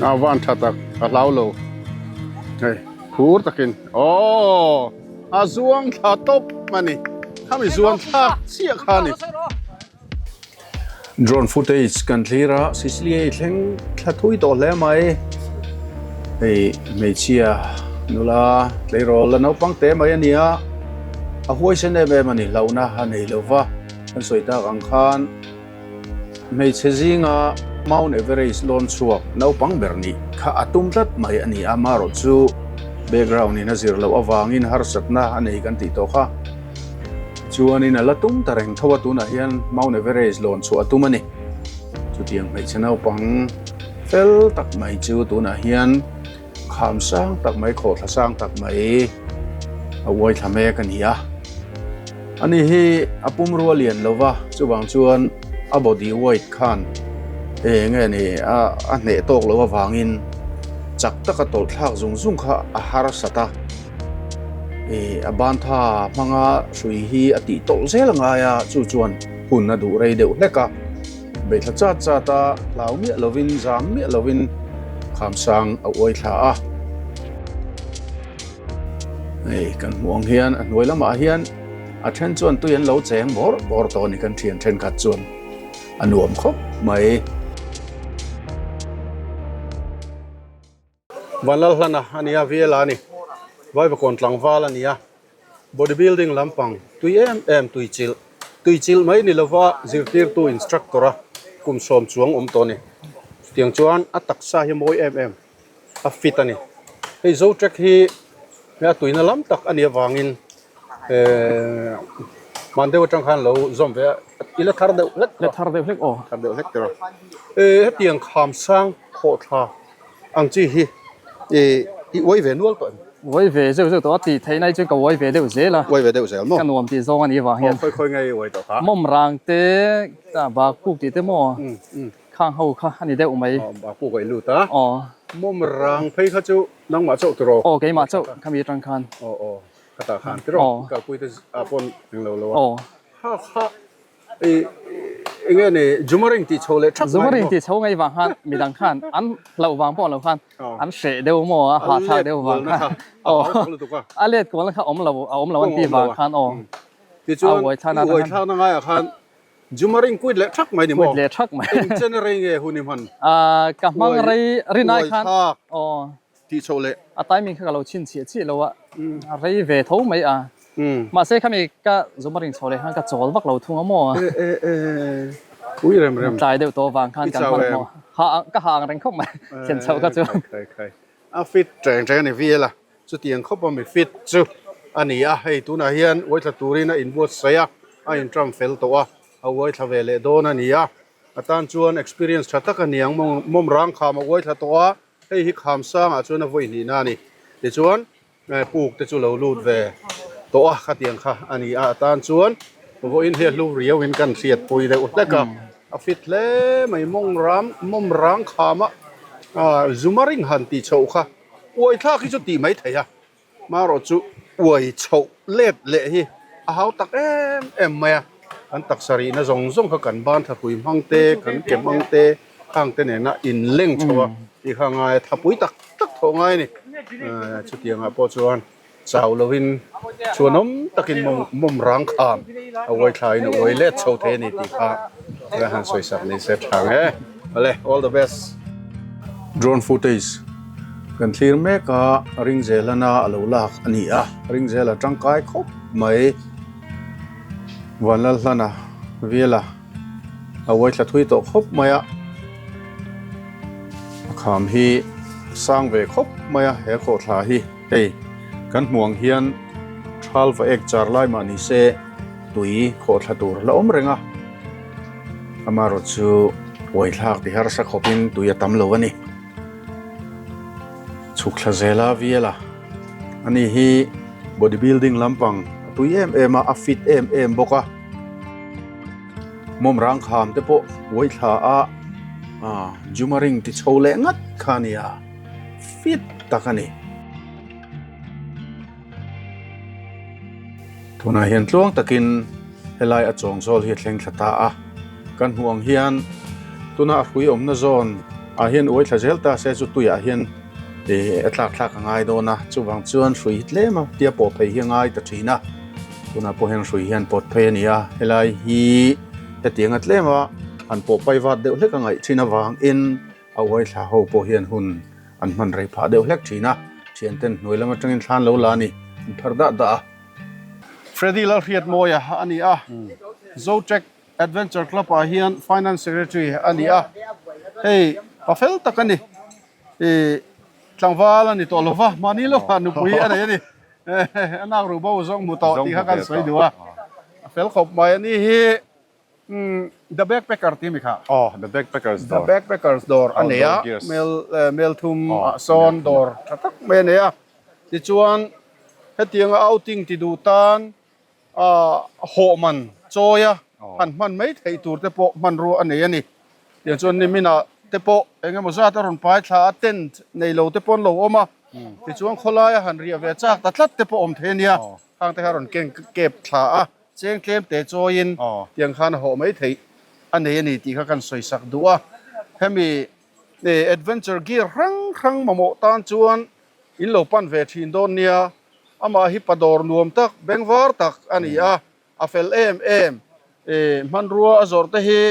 A van tha tak, a hlau lo. Hei phur takin aww a zuang thla tawp a ni. Khami zuang thlak chiah kha a ni. Drone footage kan thlir a, Sicily hei thleng thla thui tawh hle mai. Hei hmeichhia nula tleirawl la naupang te mai a ni a, a huaisen em em a ni hlauhna a nei lo va, kan sawi tak ang khan hmeichhe zinga Mount Everest lawn chhuak naupang ber nih kha a tum tlat mai a ni a, amaherawh chu background in a zir loh avangin harsatna a nei kan tih tawh kha. Chuanin a la tum ta reng tho a, tunah hian Mount Everest lawn chhuah a tum a ni. Chutiang hmeichhe naupang fel tak mai chu tunah hian kham sang tak mai, khawhthla sang tak mai a uai thla mek a ni a. Ani hi a pumrua lian lo va, chuvang chuan a body weight khan eng nge ni a hneh tawk loh avangin chak taka tawlh thlak zung zung kha a harsat a. Ih a ban tha hmanga hrui hi a tih tawlh zel a ngai a, chu chuan hun a duh rei deuh hlek a, beithla chat chat a hlau miah lovin zam miah lovin khamsang a uai thla a. Hei kan hmuh ang hian a hnuai lamah hian a then chuan tui an lo cheng bawr bawr tawh a ni kan thian thenkhat chuan a nuam khawp mai. Vanlalhlana a ni a, Viela a ni. Vaivakawn tlangval a ni a, body building lampang tui em em tui chilh, tui chilh mai ni lova zirtirtu instructor a kum sawm chuang awm tawh a ni. Chutiang chuan a taksa hi mawi em em a fit a ni. Hei zo track hi a tuina lam tak a nih avangin ehh hman deuh atang khan lo zawm ve a, i la thar deuh hlek La thar deuh hlek aw. Thar deuh hlek tiraw. Ehh hetiang kham sang khawhthla ang chi hi i i uai ve nual tawh em? Uai ve zeuh zeuh tawh a tih theih na hi chuan ka uai ve deuh zel a. Uai ve deuh zel maw? Ka nuam tih zawng a nih avang hian. Aw khawi khawi nge i uai tawh kha? Mawm rang te, bakpuk tih te maw? Khang ho kha a ni deuh mai. Aw bakpuk a i lut a. Aw. Mawm rang phei kha chu nangmah chauh tiraw? Aw keimah chauh khami atang khan. Aw aw khatah khan tiraw? Aw. Kalpui te ah pawn englo lo a. Aw. Kha kha i. Enge ni Jumaring tih chho leh thak mai Jumaring tih chho ngai vang khan midang khan an hlauh vang pawh lo khan an hreh deuh maw a hahthlak deuh vang khan aw a let kualna kha awm lo a awm lo an tih vang khan aw Tichuan i uai thlakna ngaiah khan Jumaring quit leh thak mai ni maw? Quit leh thak mai. Eng chen rei nge hun i hman? Ka hmang rei rinai khan aw tih chhoh leh. A timing kha ka lo chhinchhiah chiah lo a, a rei ve tho mai a. Mahse khami ka Jumaring chho leh khan ka chawl vak lo thung a maw? E e e ui rem rem. Tlai deuh tawh vang khan kan hman maw? Ka ha ang reng khawp mai thlen chhoh kha chuan. Khai khai. A fit reng reng a ni vel a, chutiang khawp a mi fit chu a ni a, hei tunah hian uaithla turin a inbuatsaih a, a intram fel tawh a, a uaithla ve leh dawn a ni a, a tan chuan experience tha tak a ni ang mawm rang kham a uaithla tawh a, hei hi kham sangah chuan a vawi hnihna a ni, tichuan puk te chu lo lut ve tawh a, khatiang kha a ni a, a tan chuan vawiin hi a hlu riau in kan hriatpui deuh hlek a, a fit hle mai mawng ram mawm rang kham a ah zumaring han tih chhoh kha uai thlak hi chu tih mai thei a, marawh chu uai chhoh let leh hi a hau tak em em mai a, kan taksa rihna zawng zawng kha kan ban thlapui hmang te kan ke hmang te khang te nena inleng chho a tih kha a ngai a, thapui tak tak thawh ngai a ni, chutiangah pawh chuan. Chau lovin chuanawm takin mawm rang kham a uai thlain a uai let chho thei a ni tih kha ka han sawi sak ni se tha nge. Awle, all the best. Drone footage kan thlir mek a, Ringzelana a lo lak a ni a, Ringzela tangkai khawp mai Vanlalhlana Viela a uai thla thui tawh khawp mai a, a kham hi sang ve khawp mai a he khawhthla hi. Hei kan hmuh ang hian thal va ek char lai mah ni se tui khawhthla tur la awm reng a, amaherawh chu uai thlak ti harsa khawpin tui a tam lo a ni. Chhuk thla zela vial a, ani hi body building lampang a tui em em a, a fit em em bawk a, mawm rang kham te pawh uai thla a, jumaring ti chho leh ngat kha a nia. Fit tak a ni. Tunah hian tluang takin helai a chawng zawl hi a thleng thla ta a, kan hmuh ang hian tuna a hrui awmna zawn ah hian uai thla zel ta se chu tuiah hian ih a tlak thlak a ngai dawn a, chuvang chuan hrui hi tlem a tia pawh phei hi a ngai ta thin a, tunah pawh hian hrui hian pawt phei a ni a, helai hi hetianga tlem a han pawh pai vat deuh hlek a ngaih thin avangin. A uai thla ho pawh hian hun an hman rei phah deuh hlek thin a, thianten hnuai lam atangin thlan lo la a ni, an phar dah dah a. Freddy Lalhriatmawia a ni a, Zotrek Adventure Club ah hian Finance Secretary a ni a, hei pa fel tak a ni, ih tlangval a ni tawh lova, mahni lova nupui a nei a ni, a nak ruh bo zawng hmu tawh tih kha kan sawi duh a, a fel khawp mai a ni hi. The Backpacker tih mi kha. Aw, The Backpackers dawr. The Backpackers dawr a nei a, mel mel thum ah sawn dawr tha tak mai a nei a. Tichuan hetianga outing ti duh tan ah hawh man chawi a han hman mai theih tur te pawh hmanrua a nei a ni. Tiang chuan niminah te pawh eng emaw zat a rawn pai thla a, tent nei lo te pawh an lo awm a. Tichuan khawlaia han riah ve chak ta tlat te pawh awm thei a nia. Khang te kha rawn keng kep thla a. Cheng tlem te chawiin tiang khan a hawh mai theih a nei a ni tih kha kan sawi sak duh a. Hemi adventure gear hrang hrang mamawh tan chuan in lo pan ve thin dawn nia. Amah hi pa dawr nuam tak, bengvar tak a ni a, a fel em em. Hmanrua a zawrh te hi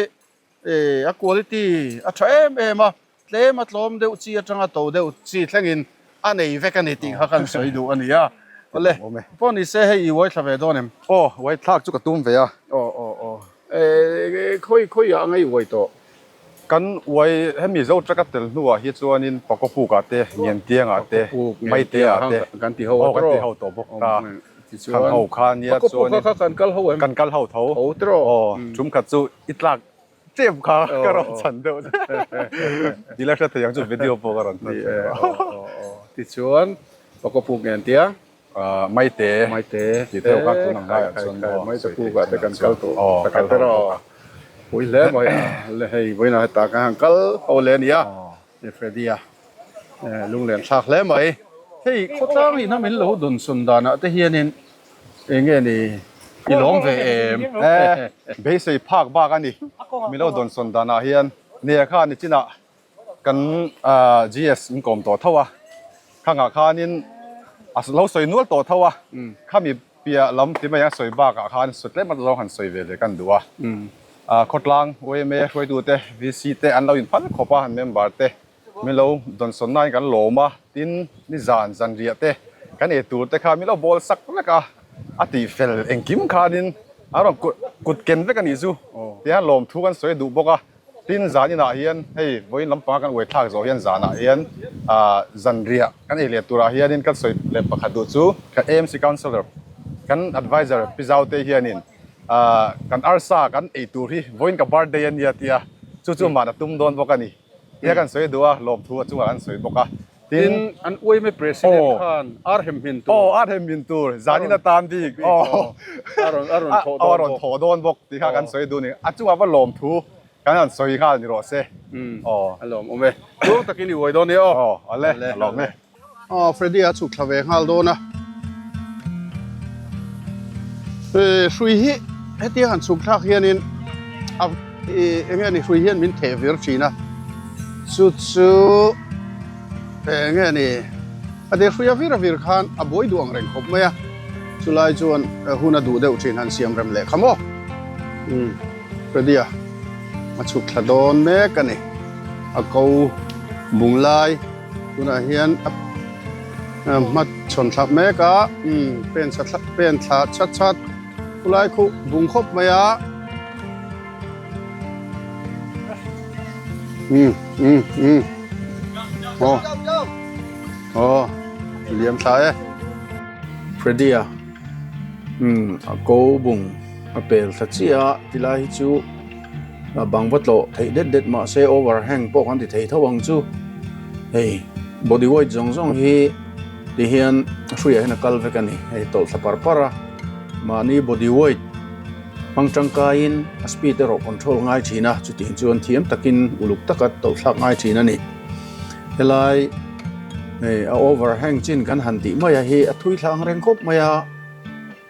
A quality a tha em em a, tlem a tlawm deuh chi atanga to deuh chi thlengin a nei vek a ni tih kha kan sawi duh a ni a. Awle, pawh ni se hei i uai thla ve dawn em? Aw, uai thlak chu ka tum ve a. Aw, aw, aw. E, khawi khawi ah anga i uai tawh? Kan uai, hemi zo truck a tel hnuah hi chuanin Pakawpuk ah te, Ngiantiang ah te, Maite ah te, kan ti ho aw kan ti ho tawh bawk ta. Kan ho kha nia chuanin Pakawpuk kha kan kal ho em? Kan kal ho tho. Ho tiraw? Aw, tum khat chu i tlak tep kha ka rawn chhan deuh che. Ti la hre thei ang chu video pawh ka rawn hman thei a. Tichuan Pakawpuk ngen tia? Maite. Maite. Ti deuh kha tun ang laiah chuan Maite puk ah te kan kal tawh. Aw, kal ho bawk a. Pui hle mai a. Le hei vawiinah hetah kan han kal ho leh a nia. Freddy-a lunglen thlak hle mai. Hei khawtlang ina min lo dawn sawn danah te hianin eng nge ni I lawm ve em? E, beisei phak bak a ni. Milo dawnsawn danah hian nia kha nichinah kan GS in kawm tawh tho a, khangah khanin a lo sawi nual tawh tho a, khami piah lam ti mai ang sawi bakah khan sawi tlem a zawng han sawi ve leh kan duh a. Khawtlang yma hruaitute VC te an lo inphal khawp a, an member te min lo dawnsawn nain kan lawm a, tin nizan zanriah te kan ei tur te kha min lo bawl sak vek a, a tih fel engkim khanin an rawn kut ken vek a nih chu tia lawmthu kan sawi duh bawk a. Tin zan inah hian hei vawiin lampanga kan uai thlak zawh hian zanah hian zanriah kan ei leh turah hianin kan sawi leh pakhat duh chu kan AMC Councillor kan adviser Pi Zaute hianin kan arsa kan ei tur hi vawiin ka birthday a nia tia chu chu man a tum dawn bawk a ni tia kan sawi duh a lawmthu a chungah kan sawi bawk a. Tin, an uaime President khan ar hem hmin tur. Aw, ar hem hmin tur, zanin a tan bik. Aw, a rawn a rawn thawh dawn bawk. A rawn thawh dawn bawk tih kha kan sawi duh a ni. A chungah va lawm thu kan han sawi nghal ni rawh se. Aw, a lawm awm e. Tluang takin i uai dawn nia aw. Aw, a le, a lawm e. Aw, Freddy a chhuk thla ve nghal dawn a. Hrui hi hetia han chhuk thlak hianin a eng nge ni hrui hian min theh vir thin a, chu chu eng nge ni a de hrui a vir a vir khan a buai duh ang reng khawp mai a, chulai chuan hun a duh deuh thin han siam rem leh kha maw. Umm Freddy a a chhuk thla dawn mek a ni, a ko bung lai tunah hian a. Hma chhawn thlak mek a, pen chha thlak pen thla chat chat khulai khuh bung khawp mai a. Umm umm umm aw aw liam thla e. Freddy a umm a ko bung a pel thla chiah a tilai hi chu bang va tlawh theih det det mahse overhang pawh kan ti thei tho ang chu hei body weight zawng zawng hi ti hian hruiah hian a kal vek a ni hei tawlh thla par par a mahni body weight hmang tangkaiin a speed erawh control ngai thin a chutiang chuan thiam takin uluk taka tawlh thlak ngai thin a ni helai hei a overhang chin kan han tih mai a hi a thui thla ang reng khawp mai a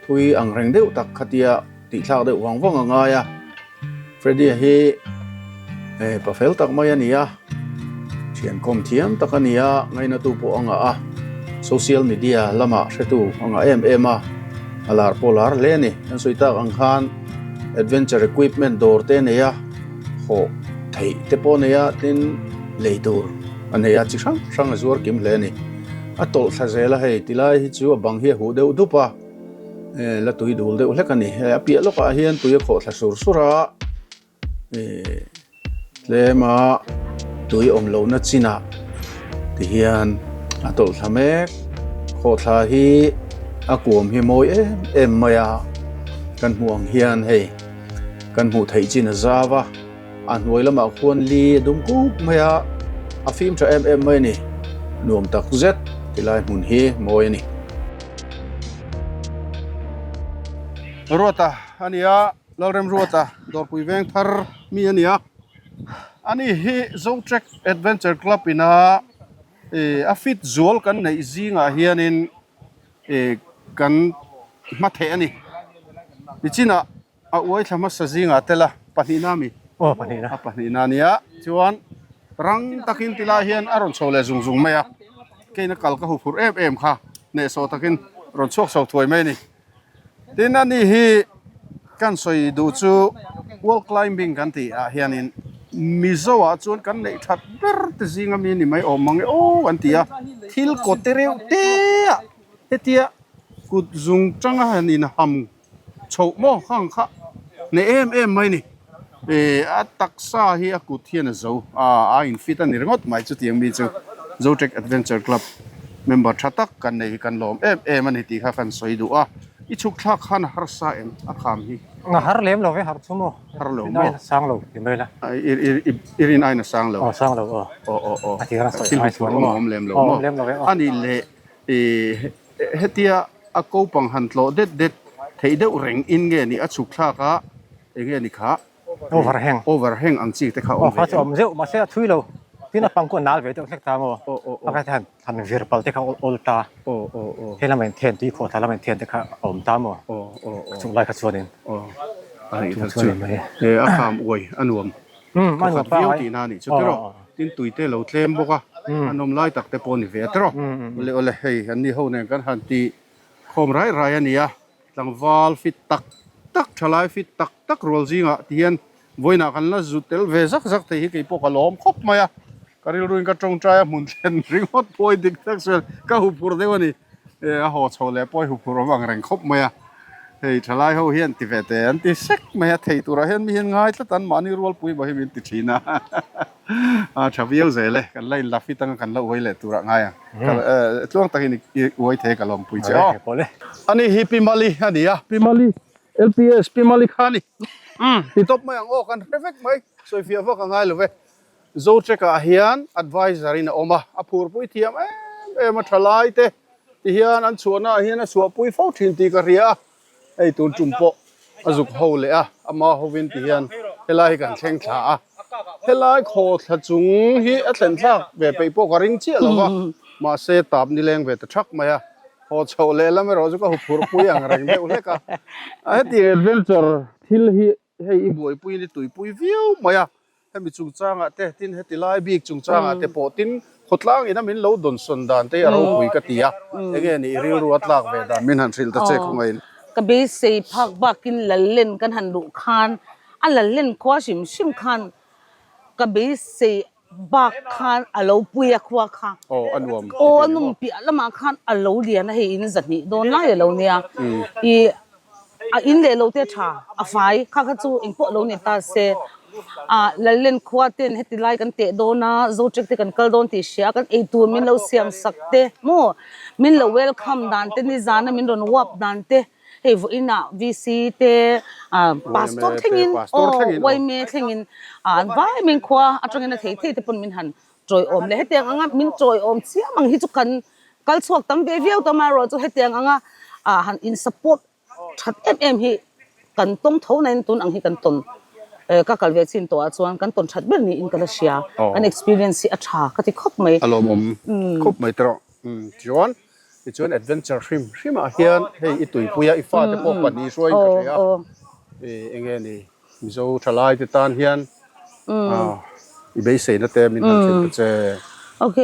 thui ang reng deuh tak khatia tih thlak deuh vang vang a ngai a Freddy-a hi eh pa fel tak mai a ni a thian kawm thiam tak a ni a ngainatu pawh a ngah a social media lamah hretu a ngah em em a a lar pawh lar hle a ni kan sawi tak ang khan adventure equipment dawr te a nei a hawh theih te pawh a nei a tin lei tur a nei a chi hrang hrang a zuar kim hle a ni a tawlh thla zel a hei tilai hi chu a bang hi a huh deuh dup a. Eh la tui dul deuh hlek a ni hei a piah lawkah hian tui a khawh thla sur sur a eh tlem a tui awm lohna chinah ti hian a tawlh thla mek khawh thla hi a kuam hi mawi em em mai a kan hmuh ang hian hei kan hmuh theih chin a zau a. A hnuai lamah khuan li a dum kup mai a, a fim tha em em mai a ni. Nuam tak zet tilai hmun hi mawi a ni. Ruata a ni a, Lalrem Ruata Dawrpui veng thar mi a ni a. Ani hi Zotrek Adventure Club ina a fit zual kan neih zingah hianin kan hma theh a ni. Nichinah A uai thla hmasa zingah tel a, pahnihna a mi? Aw, pahnihna. A pahnihna a nia. Chuan rang takin ti lai hian a rawn chho leh zung zung mai a. Keina kal ka huphurh em em kha hnehsawh takin rawn chhuak chho thuai mai a ni. Tin, ani hi kan sawi duh chu wall climbing kan tih ah hianin Mizo ah chuan kan neih that ber te zinga mi ni mai awm mang e aw an ti a. Thil kaw te reuh te ah hetia kut zung tanga han inham Chhoh maw khang kha hneh em em mai ni. Eh a taksa hi a kut hian a zo a a in fit a ni ringawt mai chutiang mi chu Zotrek Adventure Club member tha tak kan nei hi kan lawm em em a ni tih kha kan sawi duh a. I chhuk thlak khan a harsa em a kham hi? A har lem lo ve har chu maw? Har lo maw? Rin aiin a sang lo ti mai la. I rin aiin a sang lo? Aw sang lo aw. Aw aw aw. A ti khan a sawi Thil huphurh awm a awm lem lo maw? Awm lem lo ve aw. A nih leh eh hetia A kopang han tlawh det det theih deuh reng in nge ni a chhuk thlak a eng nge ni kha Overhang Overhang ang chi te kha awm ve em? Awm zeuh mahse a thui lo. Tin a pang khu a nal ve deuh hlek ta maw? A khat hian han vir pal te kha awl awl ta. He lamah in thian tui khawh thla lamah in thian te kha a awm ta maw? Chung lai kha chuanin. Chung chuan in mai. A kham uai a nuam. A khat viau tihna a nih chu tiraw. Tin tui te lo tlem bawk a, a nawm lai tak te pawh a ni ve a tiraw. Awle awle hei an ni ho nen kan han ti khawm rai rai a ni a. Tlangval fit tak tak, thalai fit tak tak rual zingah ti hian vawiinah kan la zu tel ve zak zak thei hi kei pawh ka lawm khawp mai a, ka rilruin ka tawngtai a hmun thlen ringawt pawi dik tak chuan ka huphurh deuh a ni. E a haw chho leh pawi huphurh awm ang reng khawp mai a, hei thalai ho hian ti ve teh an ti sek mai a, thei turah hian mi hian ngai tlat an mahni rualpui mah hi min ti thin a. A tha viau zel e, kan la in la fit anga kan la uai leh turah ngai ang. Tluang takin i uai thei ka lawmpui che aw. Ani hi Pi Mali a ni a, Pi Mali, LPS Pi Mali kha a ni. Ti tawp mai ang aw, kan hre vek mai, sawifiah vak a ngai lo ve. Zotrek ah hian advisor in a awm a, a phurpui thiam em em a tha lai te ti hian an chhuahna ah hian a chhuahpui fo thin tih ka hria a. Hei tun tum pawh a zuk ho leh a, ama hovin ti hian helai hi kan thleng thla a, helai khawthla chung hi a thlen thlak ve peih pawh ka ring chiah lo va, mahse tap nileng ve ta thak mai a, haw chhoh leh lam erawh chu ka huphurh pui ang reng deuh hlek a, hetiang adventure thil hi hei i buaipuiin i tuipui viau mai a, Hemi chungchangah te, tin heti lai bik chungchangah te pawh tin khawtlang ina min lo dawnsawn dan te hi a ropui ka ti a, enge nih rilru a tlak ve dan min han hrilh ta che khawngaihin. Ka beisei phak bakin Lallen kan han luh khan a Lallen khua hrim hrim khan ka beisei bak khan a lo pui a khua kha. Aw a nuam. Aw a num piah lamah khan a lo lian a hei in zahnih dawn lai a lo nia. Ih A in leh lo te tha a fai kha kha chu engpawh lo ni ta se ah Lallen khua ten heti lai kan teh dawn a Zotrek te kan kal dawn tih hria kan eitur min lo siam sak te maw min lo welcome dan te nizana min rawn uap dan te hei vawiinah VC te ah Pastor thlengin aw Uaime thlengin ah an vai min khua atangin a thei thei te pawn min han tawiawm leh hetiang anga min tawiawm chiam ang hi chu kan kal chhuak tam ve viau ta amaherawh chu hetiang anga ah han in support that em em hi kan tawng tho na in tun ang hi kan tawn eh ka kal ve chin tawh ah chuan kan tawn that ber niin ka la hria kan experience hi a tha ka ti khawp mai. A lawmawm khawp mai tawh chuan tichuan adventure hrim hrim ah hian hei i tuipui a i fate pawh pahnih hruaiin ka hria eng nge ni. Mizo thalai te tan hian i beiseina te min han thlen ta che. Ok,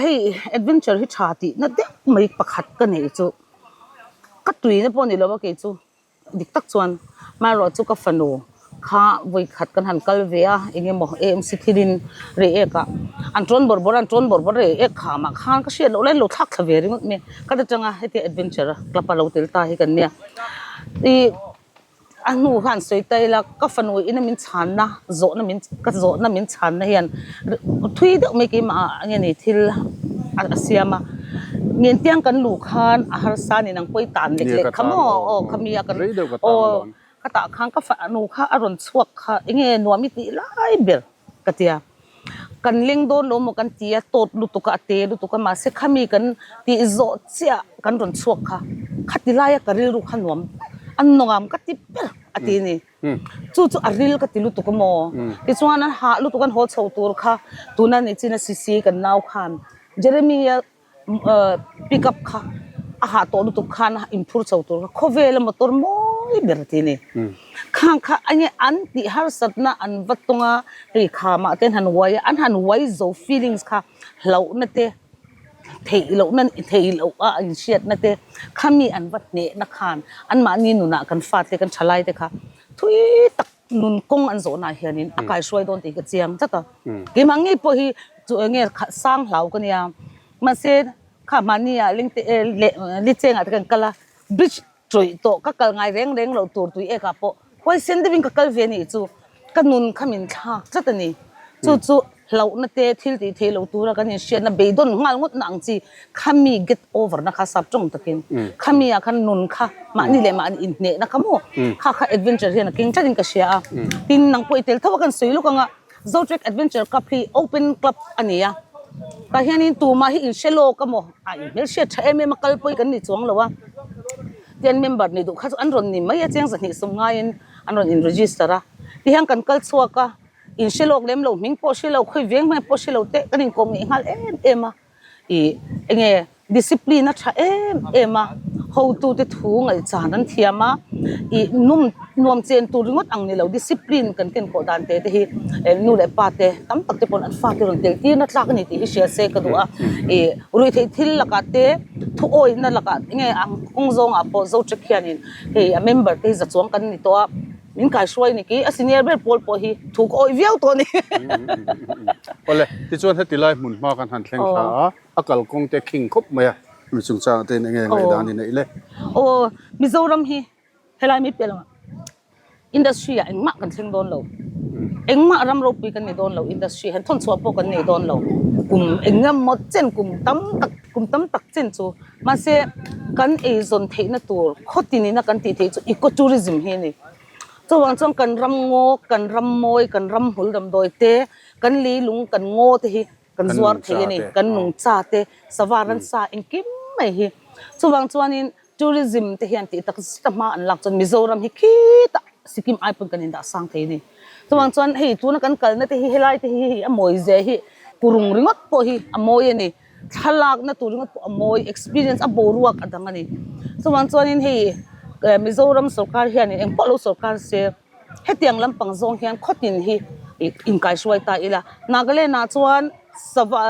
hei adventure hi tha tih na deuh mai pakhat ka neih chu ka tuina pawh ni lo a kei chu dik tak chuan amaherawh chu ka fanu kha vawi khat kan han kal ve a eng emaw AMC thilin rei ek ah an tawn bawrh bawrh a an tawn bawrh bawrh rei ek kham ah khan ka hriat loh lai an lo thlak thla ve ringawt mai ka ta tanga hetia adventure a club a lo tel ta hi kan nia ih. A hnu khan sawi ta ila ka fanu ina min chhanna zawhna min ka zawhna min chhanna hian thui deuh mai keimah ah enge ni thil a siam a ngentiang kan luh khan a harsa ni nang pawh i tan lek lek kha maw aw khami a kan aw ka tah khan ka fanu kha a rawn chhuak kha enge nuam i tih lai ber ka tia. Kan leng dawn lo maw kan ti a, tawt lutuk a, a te lutuk a, mahse khami kan tih zawh chiah kan rawn chhuak kha, khati laia ka rilru kha nuam a nuam ka ti ber a ti a ni. Chu chu a ril ka ti lutuk a maw? Tichuan an hah lutuk an haw chho tur kha tuna ni chin a sisi kan nau khan Jeremy-a Pick up kha a hah tawh lutuk khan a inphur chho tur kha khawvela motor mawi ber ti a ni. Khang kha enge an tih harsatna an va tawng a, hei khamah te an han uai a, an han uai zo feelings kha hlauhna te theih lohna theih loh a inhriatna te khami an va hnehna khan anmahni nunah kan fate kan thalai te kha thui tak Nun kawng an zawhnaah hianin a kaihruai dawn tih ka chiang tlat a. Keimah ngei pawh hi chu eng nge sang hlau ka nia. Mahse kha mahnia lengte leh lichengah te kan kal a, bridge tawih tawh ka kal ngai reng reng loh tur tui ekah pawh huaisen deuhin ka kal ve a nih chu ka nun kha min thlak tlat a ni. Chu chu hlauhna te thil tih theih loh tura kan inhriatna beidawn nghal ngawt na ang chi khami get over na kha sap tawng takin khami ah khan nun kha mahni leh mahni inhnehna kha maw kha kha adventure hian a keng tlatin ka hria a tin nang pawh i tel tho a kan sawi lawk anga Zotrek Adventure Club hi open club a ni a tah hianin tumah hi inhre lawk a maw a inhmelhriat tha em em a kal pawh hi kan ni chuang lo a tian member ni duh kha chu an rawn ni mai a cheng 200 ngaiin an rawn in register a tihian kan kal chhuak a. In hre lawk lem lo, hming pawh hre lo, khawi veng hmel pawh hre lo te kan inkawm ngeih nghal em em a. Ih enge discipline a tha em em a, hotute thu ngaihchan an thiam a, ih num nuam chen tur ringawt ang ni lo discipline kan kenkawh dan te te hi nu leh pa te tam tak te pawn an fate rawn tel tir na tlak a ni tih hi hria se ka duh a, ih ruihtheih thil lakah te thu awihna lakah enge ang kawng zawngah pawh Zotrek hianin hei a member te hi za chuang kan ni tawh a. Min kaihruai ni ki, a senior ber pawl pawh hi thu ka awih viau tawh a ni. Awle, tichuan heti lai hmun hma kan han thleng thla a, a kalkawng te khing khawp mai a, mi chungchangah te in enge ngaihdan i neih le? Aw, Mizoram hi helai mi piah lamah industry ah engmah kan thleng dawn lo, engmah ram ropui kan nei dawn lo, industry hian thawnchhuah pawh kan nei dawn lo, kum engemaw chen kum tam tak kum tam tak chen chu Mahse, kan eizawn theihna tur khawtin ina kan tih theih chu eco tourism hi a ni. Chuvang chuan kan ram ngaw, kan ram mawi, kan ram hmul damdawi te, kan leilung, kan ngaw te hi kan zuar thei a ni, kan nungcha te, sava ransa engkim mai hi. Chuvang chuanin tourism te hian tih tak zet a hma an lak chuan Mizoram hi khitah Sikkim ai pawn kan indah sang thei a ni. Chuvang chuan hei tuna kan kalna te hi helai te hi hei a mawi zia hi kurung ringawt pawh hi a mawi a ni. Thlalakna tur ringawt pawh a mawi, experience a boruak a dang a ni. Chuvang chuanin hei Mizoram sorkar hianin engpawh lo sorkar se hetiang lampang zawng hian khawtin hi inkaihruai ta ila. Nagaland ah chuan sava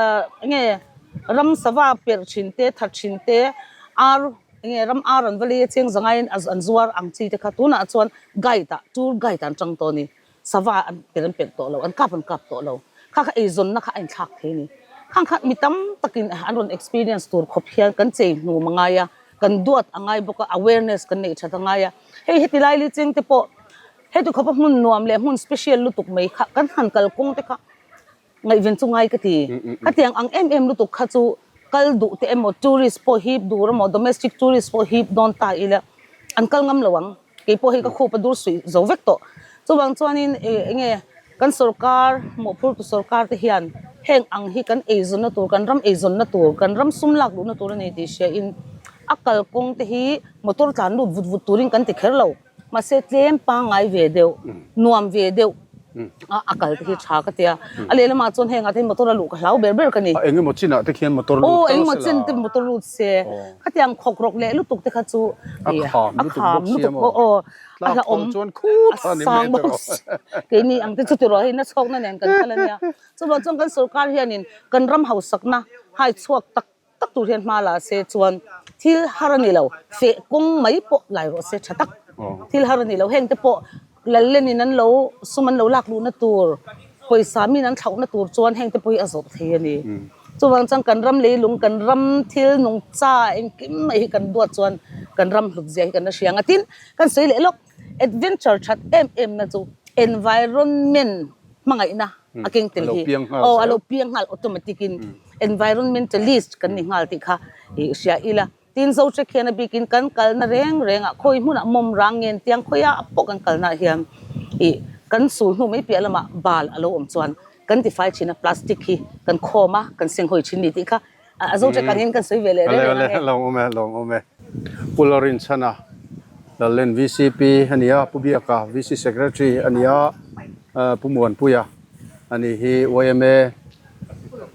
enge ram sava perh thin te that thin te ar enge ram ar an va lei a cheng zangaiin an zuar ang chi te kha tunah chuan guide ah tour guide ah an tang tawh a ni. Sava an per an perh tawh lo, an kap an kap tawh lo. Kha kha eizawnna kha a inthlak thei a ni. Khang kha mi tam takin an rawn experience tur khawp hian kan chei hnum a ngai a, kan duat a ngai bawk a, awareness kan neih that a ngai a. Hei heti lai li cheng te pawh heti khawpa hmun nuam leh hmun special lutuk mai kha kan han kalkawng te kha Ngaihven chu ngai ka ti. Khatiang ang em em lutuk kha chu kal duh te emaw tourist pawh hip dur emaw domestic tourist pawh hip dawn ta ila an kal ngam lo ang. Kei pawh hei ka khup a dur suih zo vek tawh. Chuvang chuanin eng nge kan sorkar mawhphurtu sorkar te hian heng ang hi kan eizawnna tur kan ram eizawnna tur kan ram sum lak duhna tur a ni tih hria in a kalkawng te hi motor tlan lut vut vut turin kan ti kher lo. Mahse tlem pangngai ve deuh, nuam ve deuh a a kal te hi tha ka tia. A lehlamah chuan heng ah te hian motor a luh ka hlau ber ber ka ni. A engemaw chin ah te khian motor lut tal se la. Aw engemaw chin te motor lut se. Khatiang khawk rawk leh lutuk te kha chu a kham lutuk bawk si a maw. Aw a hlauhawm chuan khut a ni mai tawh. Keini ang te chu ti rawh hei nachhawkna nen kan kal a nia. Chuvang chuan kan sorkar hianin kan ram hausakna hai chhuak tak tak tur hian hma la se chuan thil har a ni lo, feh kawng mai pawh lai rawh se tha tak thil har a ni lo, heng te pawh lallen in an lo sum an lo lak luhna tur pawisa min an thlauhna tur chuan heng te pawh hi a zawh thei a ni. Chuvang chuan kan ram leilung kan ram thil nungcha engkim mai hi kan duat chuan kan ram hlut zia hi kan la hria ang a, tin kan sawi leh lawk adventure that em em na chu environment hmangaihna a keng tel hi aw a lo piang nghal automatic in environmentalist kan ni nghal tih kha i hria ila tin Zotrek hian a bikin kan kalna reng reng ah khawi hmunah mawm rang ngen tiang khawi ah pawh kan kalna ah hian i kan sul hnu mai piah lamah bal a lo awm chuan kan tifai thin a plastic hi kan khawm a kan senghawi thin ni tih kha A zo ṭek angin kan sawi ve leh reng reng ang e. Lawm awm e, lawm awm e. Pu Lalrinchhana, Lallen VCP a ni a, Pu Biaka VC Secretary a ni a, Pu Muanpuia a ni hi yma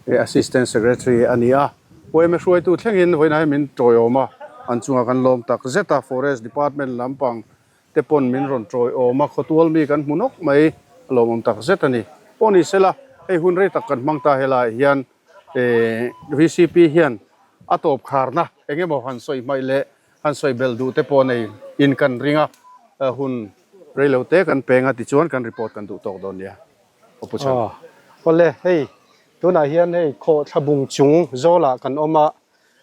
Assistant Secretary a ni a. Yma hruaitu thlengin vawiinah hian min tawiawm a, an chungah kan lawm tak zet a, Forest Department lampang te pawn min rawn tawiawm a, khawtual mi kan hmu nawk mai, a lawmawm tak zet a ni. Pawh ni sela, hei hun rei tak kan hmang ta helaiah hian VCP hian a tawp kharna eng emaw han sawi hmaih leh han sawi belh duh te pawh nei in kan ring a, hun rei lo te kan peng a tichuan kan report kan duh tawk dawn nia. Aw Pu Chhan. Awle, hei tunah hian hei khawhthla bung chung zawlah kan awm a,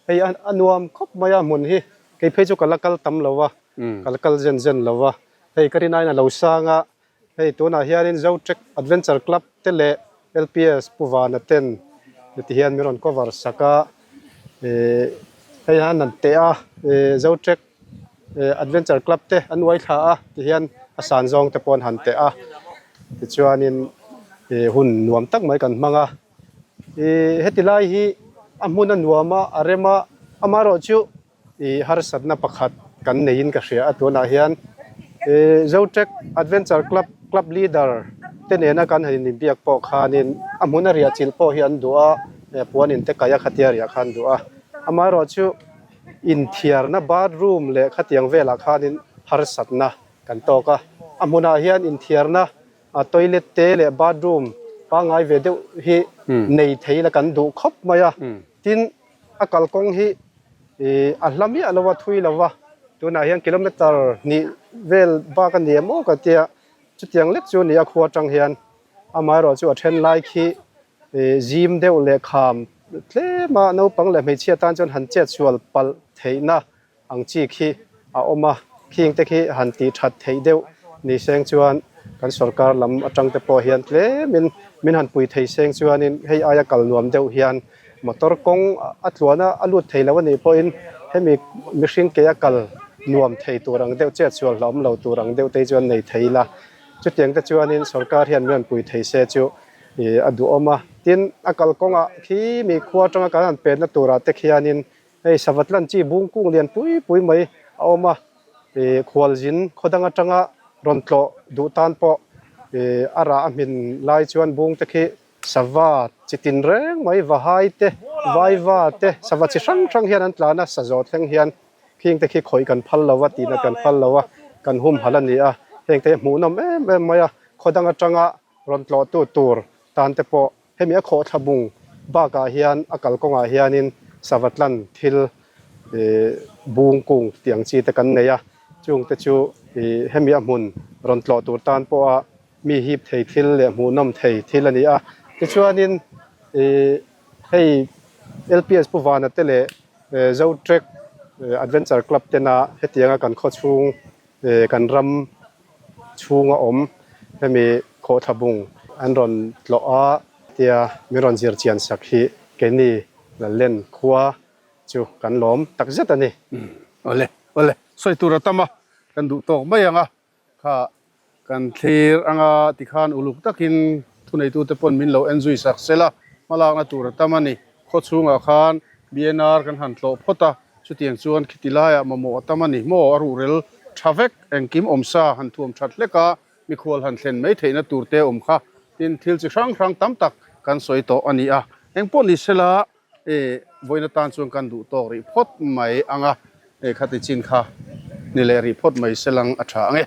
hei a nuam khawp mai a hmun hi, kei phei chu ka la kal tam lo va, ka la kal zen zen lo va, hei ka rin aiin a lo sang a, Hei tunah hianin Zotrek Adventure Club te leh LPS Pu Vana ten ti hian min rawn cover sak a, eh hei han an teh a, eh Zotrek Adventure Club te an uai thla a ti hian a san zawng te pawh an han teh a, tichuanin eh hun nuam tak mai kan hmang a, eh heti lai hi a hmun a nuam a, a rem a, amaherawhchu I harsatna pakhat kan neiin ka hria a, tunah hian Zotrek Adventure Club club leader te te nena kan han inbiak pawh khanin a hmuna riah chilh pawh hi an duh a, puan in te kaih a khatia riah kha an duh a. Amaherawhchu inthiarna bathroom leh khatiang velah khanin harsatna kan tawk a. A hmunah hian inthiarna toilet te leh bathroom pangngai ve deuh hi nei thei la kan duh khawp mai a. Tin, a kalkawng hi a hla miah lo a, thui lo va, tunah hian kilometer hnih vel bak a ni em aw ka tia, chutiang lek chu a ni a khua atang hian. Amaherawhchu chu a then lai khi zim deuh leh kham tlem a, naupang leh hmeichhia tan chuan han chet sual palh theihna ang chi khi a awm a, khing te khi han tih that theih deuh ni seng chuan kan sorkar lam atang te pawh hian tlemin min han pui thei seng chuanin hei aia kal nuam deuh hian motor kawng a tluan a, a lut thei lo a nih pawhin hemi mihring ke a kal nuam thei tur ang deuh chet sual hlauhawm lo tur ang deuh te hi chuan nei thei ila chutiang te chuanin sorkar hian min han pui thei se chu a duhawm a. Tin, a kalkawngah khi mi khua atanga kan han penna turah te khianin Hei Savatlan chi bung kung lian pui pui mai a awm a, ih khualzin khaw dang atanga rawn tlawh duh tan pawh ih a rah a hmin lai chuan bung te khi sava chi tin reng mai vahai te, vaiva te, sava chi hrang hrang hian an tlan a, sazawh thleng hian khing te khi khawih kan phal lo a, tihna kan phal lo a, kan humhalh a ni a, heng te hi hmuhnawm em em mai a, khaw dang atanga rawn tlawhtu tur tan te pawh Hemi a khawhthla bung bakah hian a kalkawngah hianin savatlan thil bung kung tih ang chi te kan nei a, chungte chu hemi a hmun rawn tlawh tur tan pawha mi hip thei thil leh hmuhnawm thei thil a ni a. Tichuanin hei LPS Pu Vana te leh Zotrek Adventure Club tena hetianga kan khawchhung kan ram chhunga awm hemi khawhthla bung an rawn tlawh a tia min rawn zir chian sak hi keini Lallen khua chu kan lawm tak zet a ni. Awle awle sawi tur a tam a kan duh tawk mai ang a kha kan thlir anga tikhan uluk takin thuneitute pawn min lo en zui sak sela hmalakna tur a tam a ni. Khaw chhungah khan BNR kan han tlawh phawt a, chutiang chuan khiti laiah mamawh a tam a ni maw? A ruhrel tha vek, engkim awmsa han thuam that hlek a, mikhual han thlen mai theihna tur te awm kha. Tin, thil chi hrang hrang tam tak kan sawi tawh a ni a, engpawh ni sela e vawiin atan chuan kan duh tawk rih phawt mai ang a, e khati chin kha ni leh rih phawt mai selang a tha ang e.